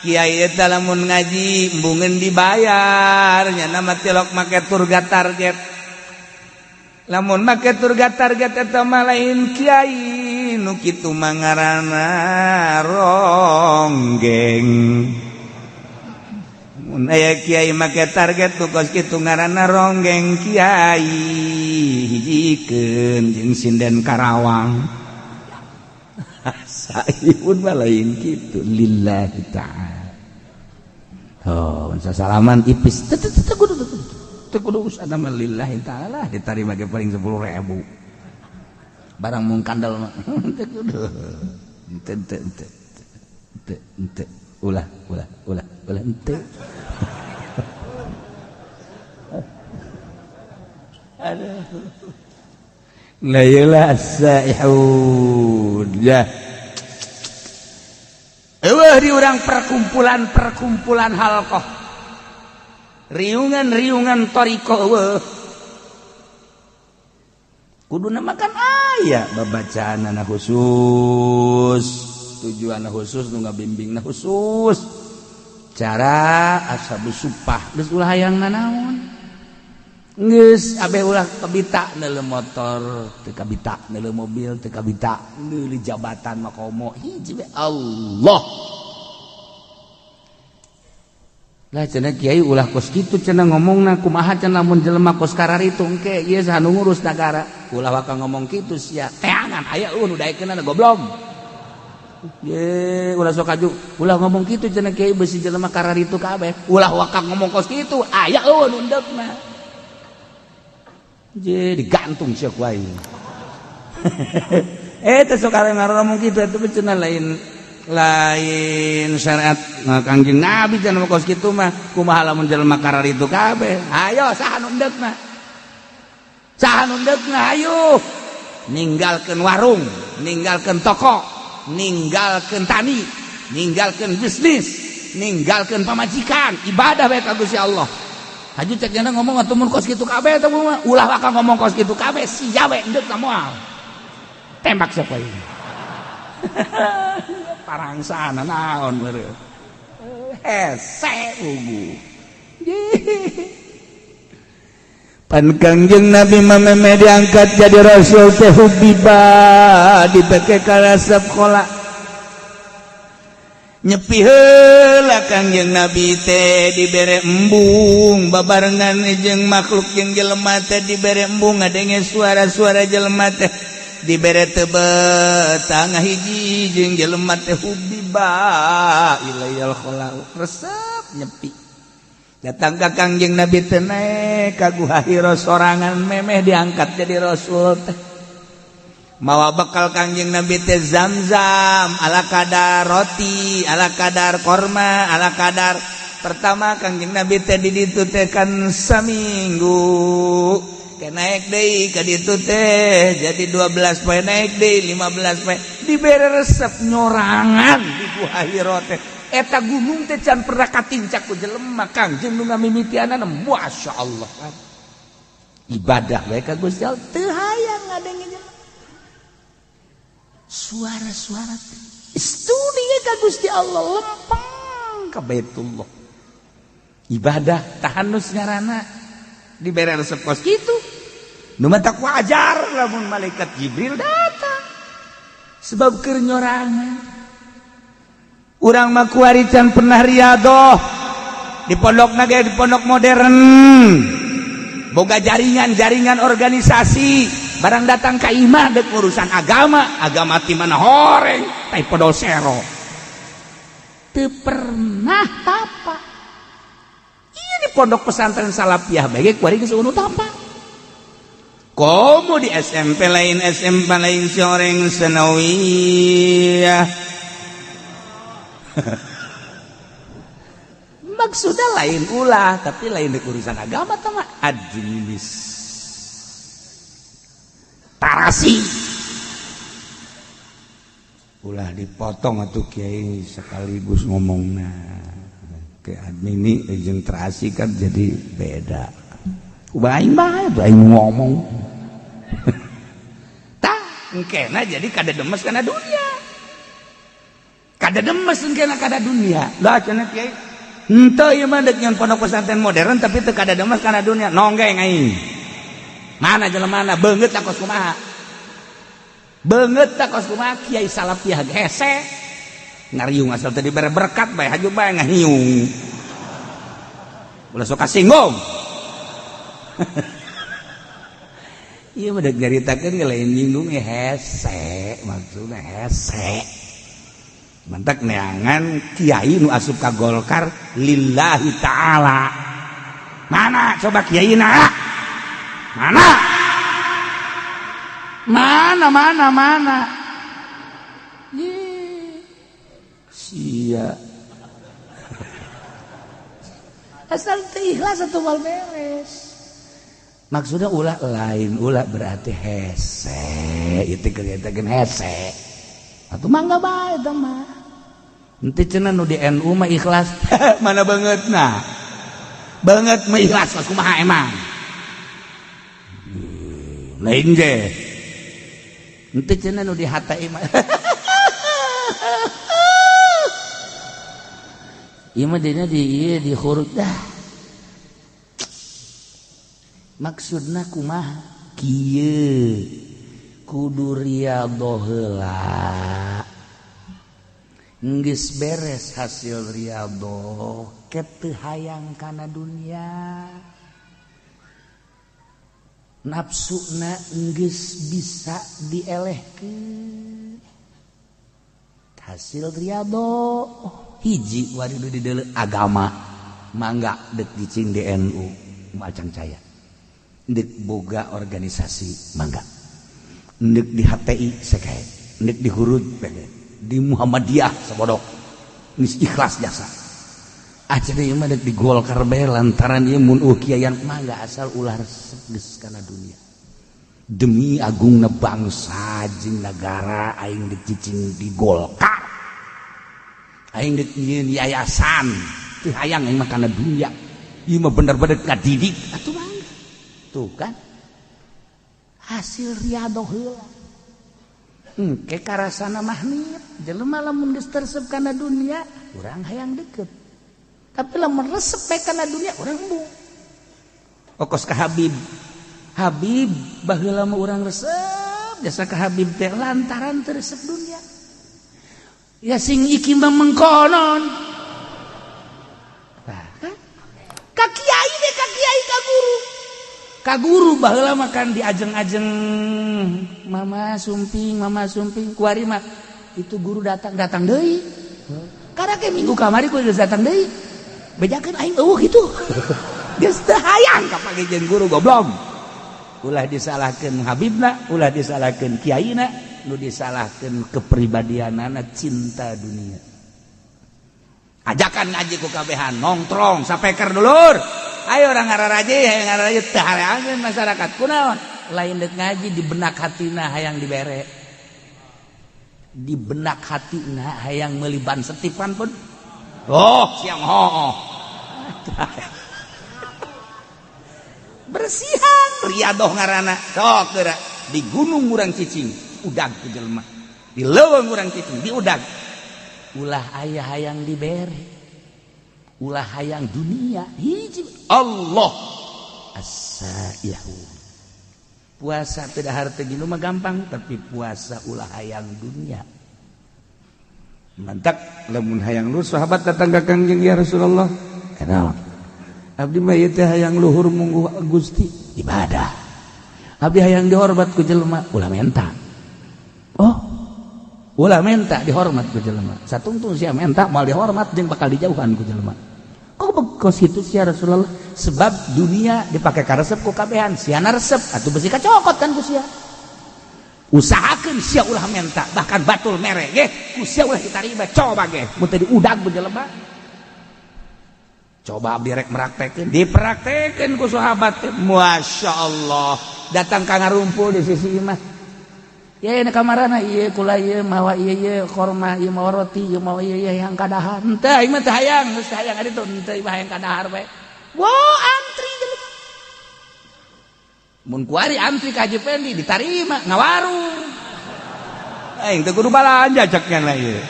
Kiai eta lamun ngaji embungeun dibayar nya nama tilok make turga target. Lamun make turga target eta mah lain kiai nu kitu mah, ngaranna ronggeng. Mun aya kiai make target nu kos kitu, ngaranna ronggeng kiai, hijikeun jeung sinden Karawang. Saipun mah lain kitu, lillahi ta'ala. Oh, salaman ipis teu teu teu kudu teu kudu usah mah, lillahi ta'ala ditarima ge paling 10.000 barang mung kandel mah teu kudu, teu teu teu teu teu, ulah ulah ulah ulah, henteu. Aduh. La ilah saihun ya. Eueuh di urang perkumpulan-perkumpulan halqah. Riungan-riungan thoriqoh eueuh. Kuduna makan aya babacaanana khusus, tujuan khusus, nu ngabimbingna khusus. Cara ashabus supah geus ulah hayang nanaon. Geus abeh ulah kabita neuleuh motor, teu kabita neuleuh mobil, teu kabita neuleuh jabatan makomo, hiji we Allah. Lah cenah kiai ulah kos kitu cenah ngomongna, kumaha cenah lamun jelema kos kararitu engke ieu saha nu ngurus nagara. Ulah waka ngomong kitu sia, teangan aya eueuh nu daekeunana goblok. Ye ulah sok aju, ulah ngomong kitu cenah kiai beusi jelema kararitu kabeh. Ulah waka ngomong kos kitu, aya eueuh nu endekna. Je digantung sia ku aing. Teh sok ngomong kitu eta cenah lain lain syariat Kangjeng Nabi cenah kos kitu mah, kumaha lamun jelema kararitu kabeh. Ayo saha nu endekna? Saha nu endekna ayo. Ninggalkeun warung, ninggalkeun toko, ninggalkeun tani, ninggalkeun bisnis, ninggalkeun pamajikan, ibadah bae ka Gusti Allah. Haju cek jana ngomong atuh mun kos kitu kabeh teh mah ulah waka ngomong kos kitu kabeh sia we endek moal. Tembak siapa ini? Parangsana naon meureun. Hese ugu. Pan Kangjeng Nabi mah diangkat jadi rasul teh hubiba dipake ka sekolah, nyepi heula Kangjeng Nabi teh dibere embung babarengan jeung makhluk, jeung jelema teh dibere embung ngadenge suara-suara jelema teh. Dibere teu betah ngahiji jeung jelema teh hubiba ilaihil khala, resep nyepi. Datang ka Kangjeng Nabi teh, naek ka Guha Hira sorangan, memeh diangkat jadi rasul teh mawa bekal Kangjeng Nabi teh zam-zam, ala kadar roti, ala kadar korma, ala kadar. Pertama Kangjeng Nabi teh di ditu teh kan saminggu. Ke naik deui ka ditu teh jadi 12 poe, naik deui 15 poe, dibere resep nyorangan di Guha Hira teh. Eta gunung teh can pernah katincak ku jelema. Kangjeng nu ngamimitianana, Masya Allah kan ibadah bae ka Gusti Allah, teu hayang ngadenge jelema suara-suara studi ka Gusti Allah, lempeng ka Baitullah ibadah tahannus ngaranna. Dibere resep kos kitu nu matak wajar lamun malaikat Jibril datang sebab keur nyorangan. Urang mah kuari can pernah riadoh di pondok ge, di pondok modern boga jaringan-jaringan organisasi. Barang datang ka imah dek urusan agama, agama ti mana horeng tai podol sero, teu pernah tapa. Iya, di pondok pesantren salafiyah bae kuari geus eueuh tapa. Komo di SMP lain, SMP lain, soreng sanawiyah. Maksudnya lain ulah, tapi lain di urusan agama tama administrasi ulah dipotong atau kiai sekaligus ngomongna ke admin jeung terasi kan jadi beda. Aing bae tuh aing ngomong tah engkena jadi kada demes kana dunia, kada demes engkena kada dunia lah cenah kiai. Henteu, ieu mah deuk nyeun pondok pesantren modern tapi teu kada demes kana dunia. Nonggeng aing, mana jelemana beungeut kos kumaha, beungeut kos kumaha. Kiai salafiyah hese ngariung, asal tadi dibere berkat bae, haju bae ngahiung, ulah sok kasinggung. Ieu mah deuk nyaritakeun ge lain nyinggung, hese maksudna, hese mantak neangan kiai nu asup ka Golkar lillahi ta'ala. Mana coba kiai na? Mana, mana, mana, mana? Sia asal teu ikhlas atuh moal beres. Maksudnya ulah lain ulah berarti hese itu kelihatan hese atuh mangga bae eta mah. Henteu cenah nu di NU mah ikhlas. Mana bangetna? Banget mah ikhlas kumaha emang? Lain ge. Henteu cenah nu di HTI mah. Ieu mah dina di ieu di khurud dah. Maksudna kumaha? Kieu kudu riyadhoh heula. Geus beres hasil riyadhoh, teu hayang kana dunia. Nafsuna geus bisa dielehkeun. Hasil riyadhoh hiji wari di deuleu agama mangga deuk cicing di NU macang caya. Deuk boga organisasi mangga. Deuk di HTI sekae, deuk di Hurud bae, di Muhammadiyah sabodok. Geus ikhlas jasa. Acan ieu mah deuk di Golkar bae lantaran ieu mun kiaian mangga, asal ulah resep geus kana dunia. Demi agungna bangsa jeung nagara aing deuk cicing di Golkar. Aing deuk nyieun yayasan, teu hayang aing mah kana dunia. Ieu mah bener-bener ngadidik atuh mangga. Tuh kan. Hasil riyadhoh heula. Engke karasana mahnit, jelema lamun geus teresep kana dunia, urang hayang deket. Tapi lamun resep bae kana dunia, urang embung. Okos ka Habib. Habib baheula mah urang resep jasa ka Habib teh lantaran teu resep dunia. Ya sing iki mah mengkonon. Tah kan? Ka kiai deh, ka kiai, ka guru. Ka guru baheula makan diajeng-ajeng, mama sumping, mama sumping. Kuari mah itu guru datang, datang deui. Karena ke minggu kamari ku geus datang deui, bejakeun aing euweuh kitu. Geus teu hayang kapanggih jeung guru, goblok. Ulah disalahkeun habibna, ulah disalahkeun kiaina, nu disalahkeun kepribadianana, cinta dunia. Ajakan ngaji ku kabehan, nongtrong sapeker dulur. Ayo orang ngararaje, ayo ngararaje, teu hareangeun masyarakat. Kunaon? Lain dek ngaji, di benak hatina hayang dibere. Di benak hatina hayang meuli ban setipan pun. Oh, siang ho. Bersihan riadoh ngaranna. Sok geura di gunung urang cicing, udag ku jelema. Di leuweung urang cicing, diudag. Ulah aya hayang dibere, ulah hayang dunia. Hiji Allah as-saihu. Puasa tidak harta gini mah gampang, tapi puasa ulah hayang dunia. Mantap lamun hayang lu sahabat datang ka Kangjeng, "Ya Rasulullah, kenal abdi mah ieu teh hayang luhur mungguh Gusti, ibadah. Abdi hayang dihormat ku jelema." Ulah menta. Oh, ulah menta dihormat ku jelema. Satungtung sia menta moal dihormat jeung bakal dijauhan ku jelema. Kok kos kitu sia, Rasulullah? Sebab dunia dipakai karesep ku kabehan, sia resep atuh besi kacokot kan ku sia. Usahakeun sia ulah menta, bahkan batul mere ge ku sia ulah ditarima. Coba ge mun teu diudag ku jelema. Coba abdi rek meraktekeun, Dipraktekeun ku sahabat teh, Masya Allah, datang ka ngarumpul di sisi imah. Ya, ini kamarana ieu kula ieu mawa ieu, ieu korma ieu, mawa roti ieu, mawa ieu, ieu yang kadahar. Henteu, aing mah teu hayang, geus teu hayang ari teu, henteu, ieu hayang kadahar bae. Wah, antri jelema. Mun kuari antri ka Haji Pendi ditarima ngawarung. Aing teu kudu balanja cek nya ieu.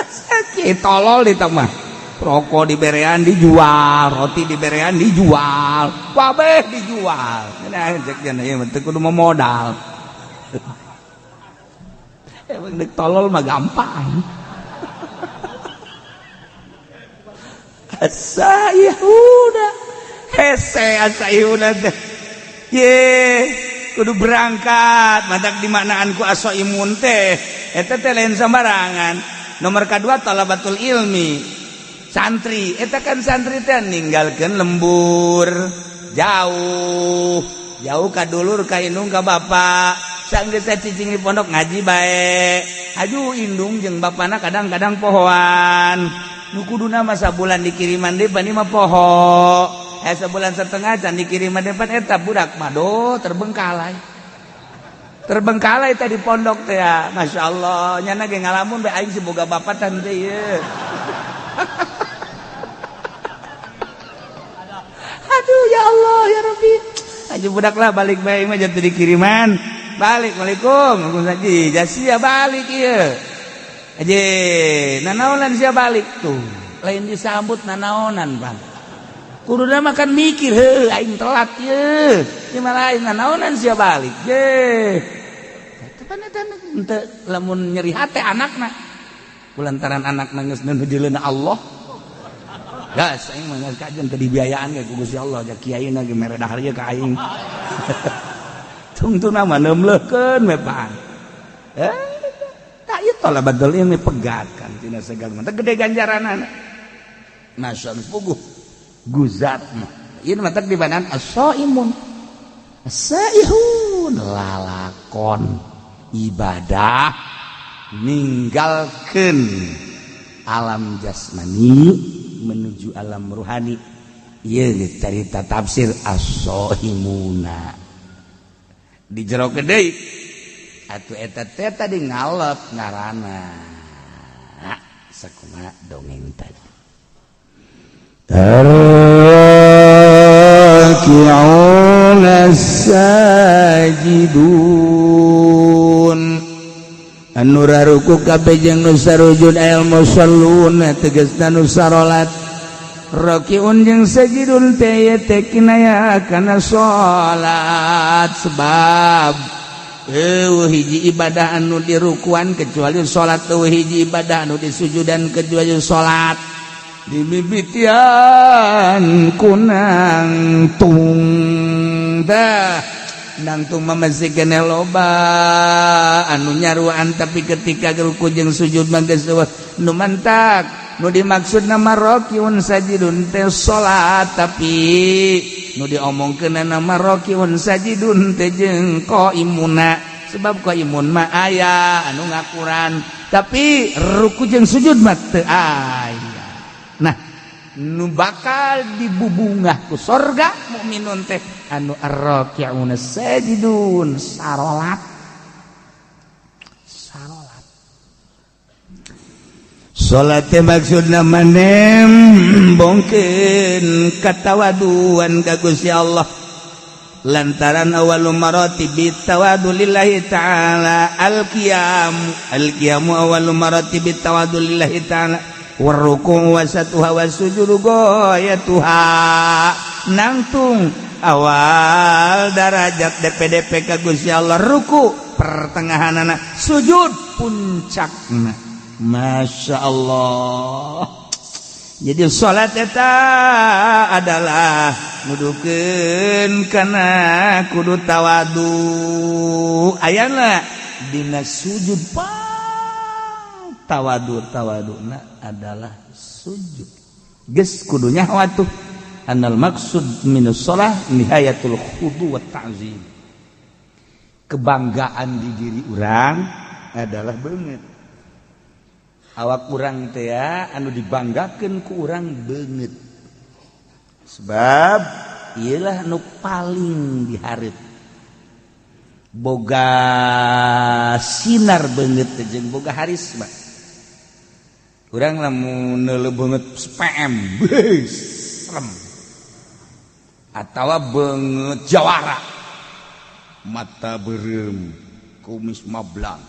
Sakit tolol di mah. Rokok diberean dijual, roti diberean dijual, kabeh dijual. Nah, cek nya ieu mah teu kudu modal. Emang dek tolol mah gampang. Asayuda hese asayuda teh. Ye, kudu berangkat. Matak dimaknaan ku asoimun teh eta teh lain sembarangan. Nomor kedua talabatul ilmi. Santri eta kan, santri teh ninggalkeun lembur jauh jauh ka dulur, ka indung, ka bapak. Sanggeus cicing di pondok ngaji bae. Aju indung jeung bapana kadang-kadang pohoan. Nu kuduna mah sabulan dikiriman deui, pan mah poho. Eh, sebulan setengah can dikiriman depan eta budak mah do terbengkalai. Terbengkalai tadi pondok teh ya. Masya Allah, nyana ge ngalamun bae, aing si boga bapak tan teh ieu. Aduh, ya Allah, ya Rabbi. Aja budak lah balik bae mah jatuh dikiriman. Balik, Waalaikum. Waalaikumsalam. Jasia balik ieu. Aje, nanaonan sia balik tuh. Lain disambut nanaonan, Bang. Kuduna makan mikir, heuh aing telat ye. Ieu mah lain, nanaonan sia balik. Ye. Tepan eta henteu lamun nyeri hate anakna. Kulantaran anakna geus nuju Allah. Gas aing mah geus kajen teu dibiayaan ge ku Gusti Allah, ja kiai na ge mere dahar ye ka aing. Tungtungna mah neumleukeun we pan. Eh, tak ieu talabatul ilmi pegat kan tina segala mah gede ganjaranana. Masya Allah, puguh guzat mah. Ieu mah teh dibanan as-saimun. As-saihun lalakon ibadah ninggalkeun alam jasmani menuju alam ruhani. Ieu carita tafsir as-saimuna. Di jero deui atuh eta teh tadi ngalep ngaranna sakumaha dongeng tadi. Raki'un sajidun anu raruku kabeh jeung nu sarujud, al musallun tegasna nu sarolat. Rakiun jeung sajidun teh teh kinaya kana salat, sebab eueuh hiji ibadah anu dirukuan kecuali salat, eueuh hiji ibadah anu disujudan kecuali salat. Dimimitian kunang tung. Tah nangtung mah masih keneh loba anu nyaruan, tapi ketika ruku jeung sujud mah geus eueuh nu mantak. Nu dimaksud nama rokiun sajidun teh salat, tapi nu diomongkeun nama rokiun sajidun teh jeung qaimuna, sebab qaimun mah aya anu ngakuran, tapi ruku jeung sujud mah teu aya. Nah, nu bakal dibubungah ku sorga mukminun teh anu arraki'una sajidun, sarolat sarolat. Salat teh maksudna manem bongkeun katawaduan ka Gusti Allah, lantaran awalu maratibi tawadu lillahi ta'ala al-qiyam, al-qiyamu awalu maratibi tawadu lillahi ta'ala, warruku wasatuha wasujudu goyatuha. Nangtung awal darajat DPDP ka Gusti Allah ruku, pertengahanana sujud, puncakna. Masya Allah. Jadi salat eta adalah nudukeun kana kudu tawadu. Ayana dina sujud pang tawadu, tawaduna adalah sujud. Geus kudu nyaho atuh anal maksud minus shalah nihayatul khudu wa ta'zim. Kebanggaan di diri urang adalah beungeut awak urang teh anu dibanggakeun ku urang beungeut, sebab iyalah nu paling dihareup boga sinar beungeut jeung boga harisma. Urang lamun neuleuh beungeut PM serem, atawa beungeut jawara, mata beureum, kumis mablang,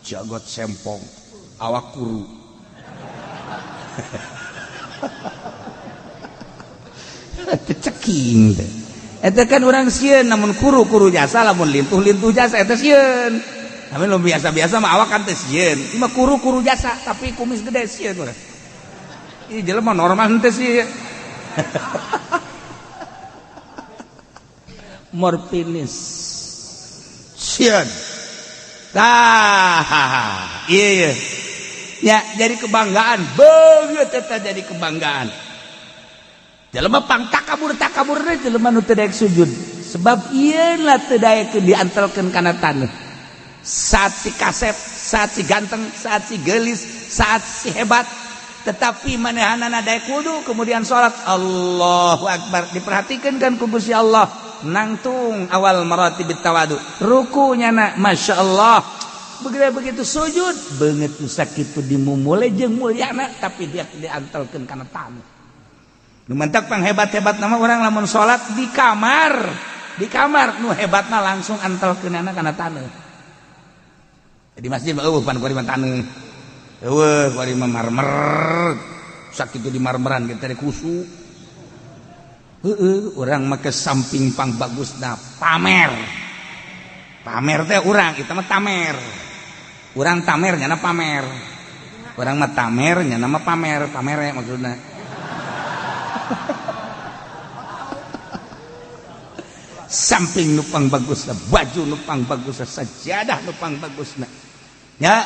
jagot sempong, awak kuru. Ceking teh eta kan urang sieun namun kuru-kuru jasa, lamun lintuh-lintuh jasa eta sieun. Tapi lu biasa-biasa mah awak kan teh sieun. Ieu mah kuru-kuru jasa tapi kumis gede sieun urang. Ih jelema normal henteu sih. Morfinis. Sieun. Tah, iya. Ya, jadi kebanggaan, beungeut eta jadi kebanggaan. Jelema pang takabur-takabur teh jelema nu teu daek sujud. Sebab ieu lah teu daekeun diantelkeun kana taneuh. Saat si kasep, saat si ganteng, saat si geulis, saat si hebat, tetapi manehanana daek wudu kemudian salat Allahu Akbar, diperhatikan kan ku Gusti Allah. Nangtung awal maratibit tawadu, rukunya na Masya Allah, begitu begitu sujud beungeut nu sakitu dimumule jeung mulyana, tapi dia diantelkeun kana taneuh. Nu mantak pang hebat-hebat nama orang lamun salat di kamar, di kamar nu hebatna langsung antelkeunana kana taneuh. Di masjid mah eueuh pan kuari mah taneuh. Eueuh kuari mah marmer. Sakitu di marmeran ge teh kusu. Heeh, urang mah ke samping pang bagusna pamer. Pamer teh urang, eta mah tamer. Urang tamer nyana pamer. Urang mah tamer nyana mah pamer, pamere maksudna. Samping nupang bagusna, baju nupang bagusna, sajadah nupang bagusna. Ya,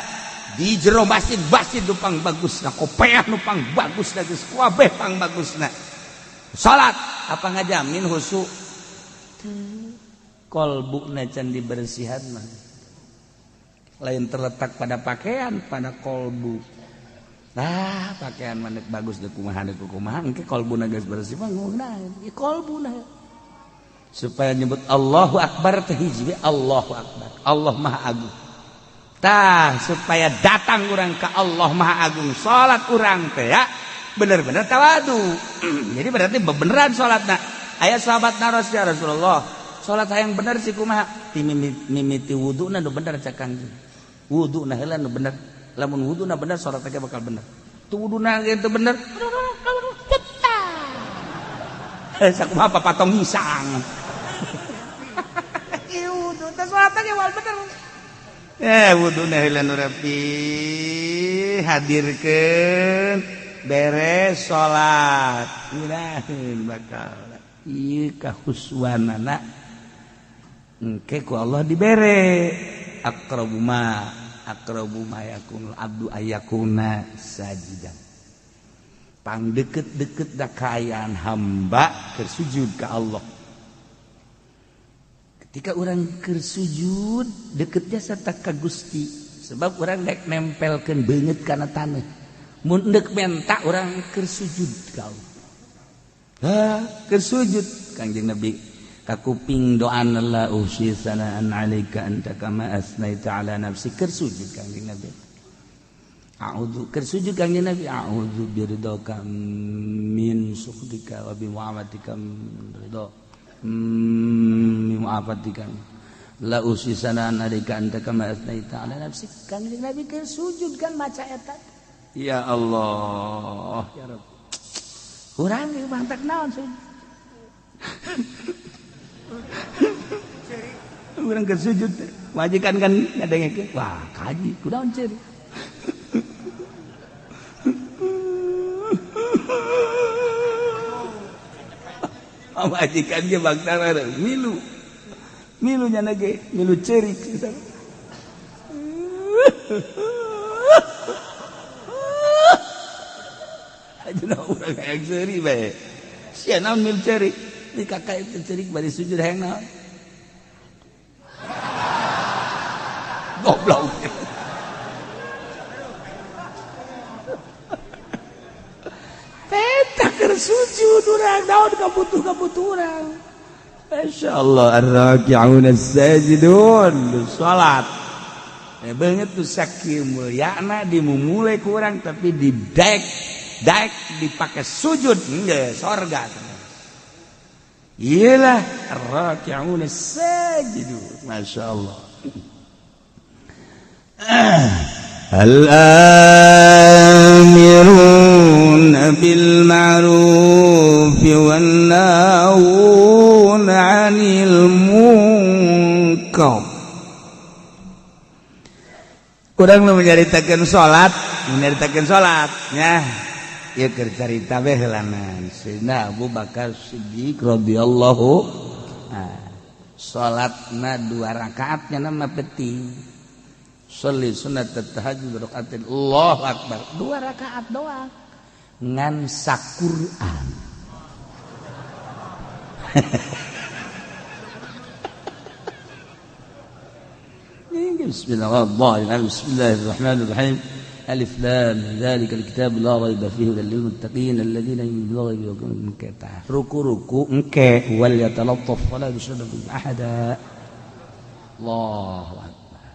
di jero masjid masjid nupang bagusna, kopeah nupang bagusna, geus kabeh pang bagusna. Salat apa ngajamin khusyuk? Kolbuna can dibersihan mah. Lain terletak pada pakaian, pada kolbu. Nah, pakaian mah bagus deuk kumaha deuk kumaha, engke kolbuna geus bersih mah ngeunaheun. Ieu kolbuna. Supaya nyebut Allahu Akbar teh hiji Allahu Akbar. Allah Maha Agung. Tah, supaya datang urang ka Allah Maha Agung, salat urang teh ya bener-bener tawadu. Jadi berarti beneran salatna. Aya sahabat naros, ya Rasulullah, salat hayang bener sih kumaha? Ti mimiti wuduna nu bener cak Kangjeng. Wuduna heula nu bener. Lamun wuduna bener salat teh bakal bener. Tu wuduna ge teu bener. Sakumaha papatong hisang. Ieu wudu teh salat ge wal bener. Wuduna heula nu rapi, hadirkeun beres salat. Ngeunaheun bakal ieu kahuswanana Engke ku Allah dibere aqrabu ma yakunul abdu ayakuna sajidan. Pang deket-deket da kaayaan hamba keur sujud ka Allah. Ketika orang keur sujud deketnya serta ka Gusti, sebab orang dek nempelkeun beungeut kana taneuh. Mun deuk menta orang keur sujud ka Allah. Ha, keur sujud Kangjeng Nabi kakuping doana la usi sanaan alaika anta kama asnaita ala nafsi keur sujud Kangjeng Nabi. A'udzu keur sujud Kangjeng Nabi a'udzu biridhaka min sukhtika wa bi mu'afatika min ridha min mu'afatika la usi sanaan alaika anta kama asnaita ala nafsi. Kangjeng Nabi keur sujud kan maca eta. Ya Allah ya Rabb. Urang ieu mantak naon sujud. Urang keur sujud majikan kan ngadengekeun wah kaji kunaon ceurik. Majikan ge bangsa milu milu nya ge milu ceurik. Ajeuna urang hayang seuri bae. Sia naon milu ceurik? Di kakak itu ceurik bari sujud hayang naon? Goblok. Peta keur sujud urang naon kabutuh-kabutuh urang. Masyaallah ar-raki'un as-sajidun salat. Ya beungeut tu sakieu mulyana dimumule ku urang tapi didek daek dipakai sujud enggak sorga. Iyalah ar-raki'un as-sajidun. Masyaallah. Al-amiruna bil ma'ruf wan nahuna 'anil munkar. Urang nu menyaritakeun salat, nya. Ieu keur carita we heulanan. Sayyidina Abu Bakar Siddiq radhiyallahu salatna 2 rakaat nya mah penting. Sholli sunat tahajud rakaatin Allahu akbar. 2 rakaat doang. Ngan saquran. Bismillahirrahmanirrahim. Bismillahirrahmanirrahim. Alif lam dzalikal kitab la raiba fihi hudal lil muttaqin alladziina yu'minuuna bil ghaibi wa yuqimuna ruku-ruku engke wal yatalattaf wala yushriku bihi ahada. Allahu akbar.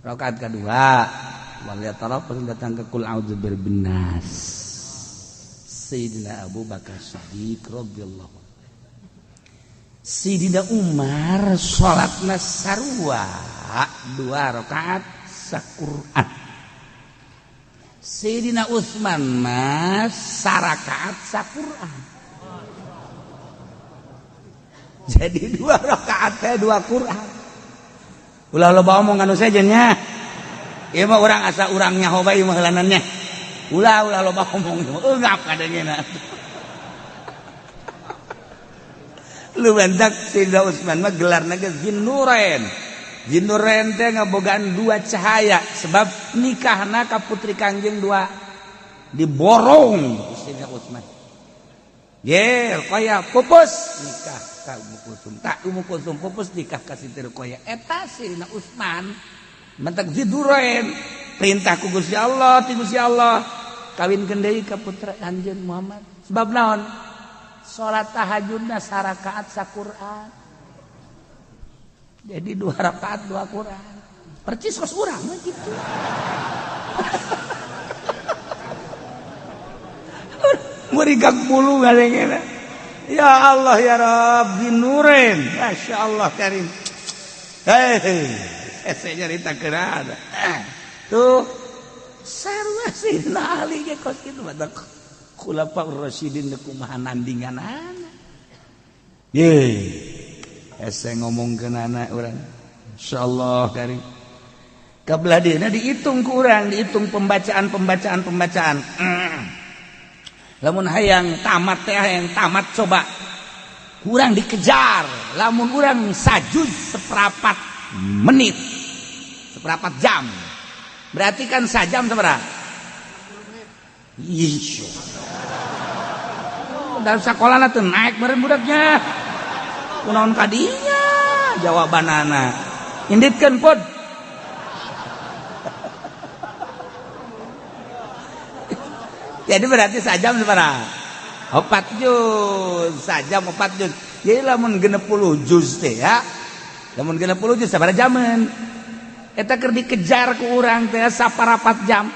Rakaat kedua wal yatalattaf datang ke kul a'udzu birabbin nas. Sayyidina Abu Bakar Siddiq radhiyallahu anhu. Sayyidina Umar salatna sarua 2 rakaat saquran. Sayyidina Utsman mah sarakaat saquran. Jadi 2 rakaat teh 2 Quran. Ulah loba omong anu sejen nya. Ieu mah urang asa urang nyaho bae mah heulanannya. Ulah ulah loba omong eungap kadangena. Lu bentak Sayyidina Utsman mah gelarna ge Zinnurain. Zinnurain teh ngabogaan 2 cahaya sebab nikahna ka putri Kangjeng 2 diborong Sayyidina Utsman. Ye, Ruqayyah pupus nikah ka Ummu Kulsum. Tak Ummu Kulsum pupus nikah ka Siti Ruqayyah. Eta Sayyidina Utsman mentak Zinnurain perintah ku Gusti Allah, ti Gusti Allah kawinkeun deui ka putra Anjeun Muhammad. Sebab naon? Salat tahajudna sarakaat saquran. Jadi 2 rakaat 2 Quran. Percis kos urang mah kitu. Murigak bulu ngadengena. Ya Allah ya Rabbi nurin. Masya Allah karim. Hei, saya nyarita kerana. Tuh, sarua Sayyidina Ali ge kos kitu badak. Khulafaur Rasyidin kumaha nandinganana. Ye. Hese ngomongkeun anak urang. Insyaallah karim. Kabelah dieuna dihitung ku urang, dihitung pembacaan. Lamun hayang tamat teh hayang tamat coba. Kurang dikejar lamun urang sajuz seperempat menit, seperempat jam. Berarti kan sajam sabaraha? Ih. Dalam sekolah tuh naik meureun budaknya. Kunaon kadinya jawabanana. Inditkeun pod. Jadi berarti sajam sabaraha? 4 juz, sajam 4 juz. Jadi lamun 60 juz teh ya. Lamun 60 juz sabaraha jaman? Eta keur dikejar ku urang teh saparapat jam.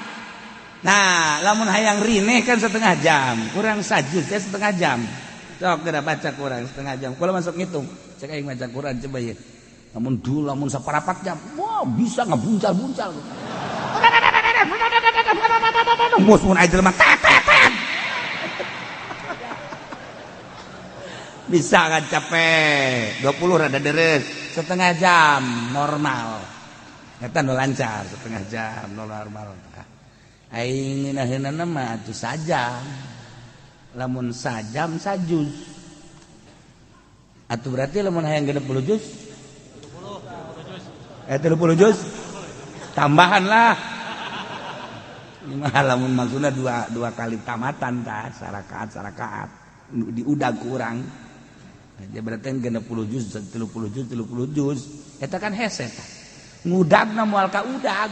Nah, lamun hayang rineh kan setengah jam, kurang sajuz teh setengah jam. Sok geura baca kurang setengah jam. Kula masuk ngitung, cek aing maca Quran coba ya. Lamun dulu lamun saparapat jam, wah bisa ngebuncal-buncal. Mus mun aing jelema tet. Bisa kan capek 20 rada deres setengah jam normal eta nu lancar setengah jam normal. Aing ngeunaheunana mah atuh sajam, lamun sajam sajuz atuh berarti lamun hayang 60 juz 30 juz tambahan lah. Ini mah lamun maksudna dua kali tamatan tah sarakaat diudag kurang. Ya berarti 60 juz, 30 juz, 30 juz. Eta kan hese tah. Ngudagna moal ka udag.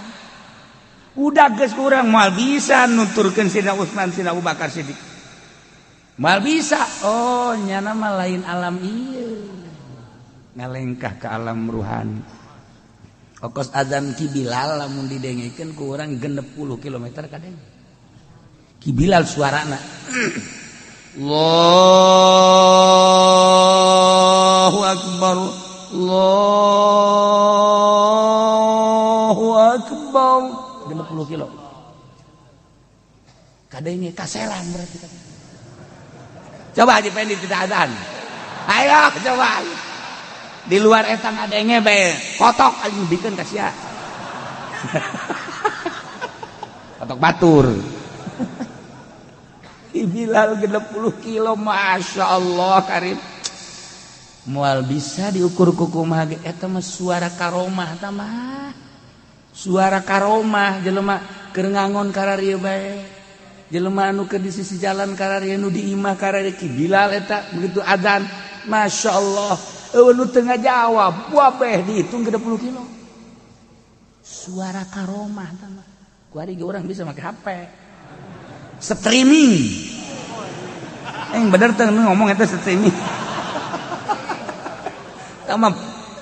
Udag geus kurang moal bisa nuturkeun Sidina Utsman, Sidina Abu Bakar Siddiq. Moal bisa. Oh, nyana mah lain alam ieu. Ngalengkah ke alam ruhani. Okos azan Ki Bilal lamun didengekeun ku urang 60 km kadeng. Ki Bilal suarana. Allahu Akbar, Allahu Akbar. 50 kilo kadenge kaselan berarti. Coba Haji Pendi tidak azan. Ayo coba di luar eta ngadenge bae kotok aing bikeun ka sia. Kotok batur. Bilal 60 kilo, Masya Allah karim. Mual bisa diukur kukumaha ge eta mah suara karomah ta mah. Suara karomah jelema keur ngangon kararieu bae. Jelema anu keur di sisi jalan kararieu, nu di imah kararieu Ki Bilal eta begitu adzan, Masya Allah. Eueuh nu teu ngajawab, wabeh dihitung 60 kilo. Suara karomah ta mah. Kuari ge urang bisa make HP. Streaming. Bener teh ngomong eta streaming. Tama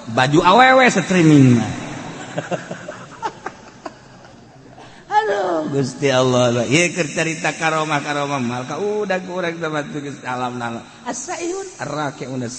baju awewe streaming mah. Aduh Gusti Allah. Ieu keur carita karomah-karomah mal ka udah kurang sama geus alam nala. Asaihun arraki'una.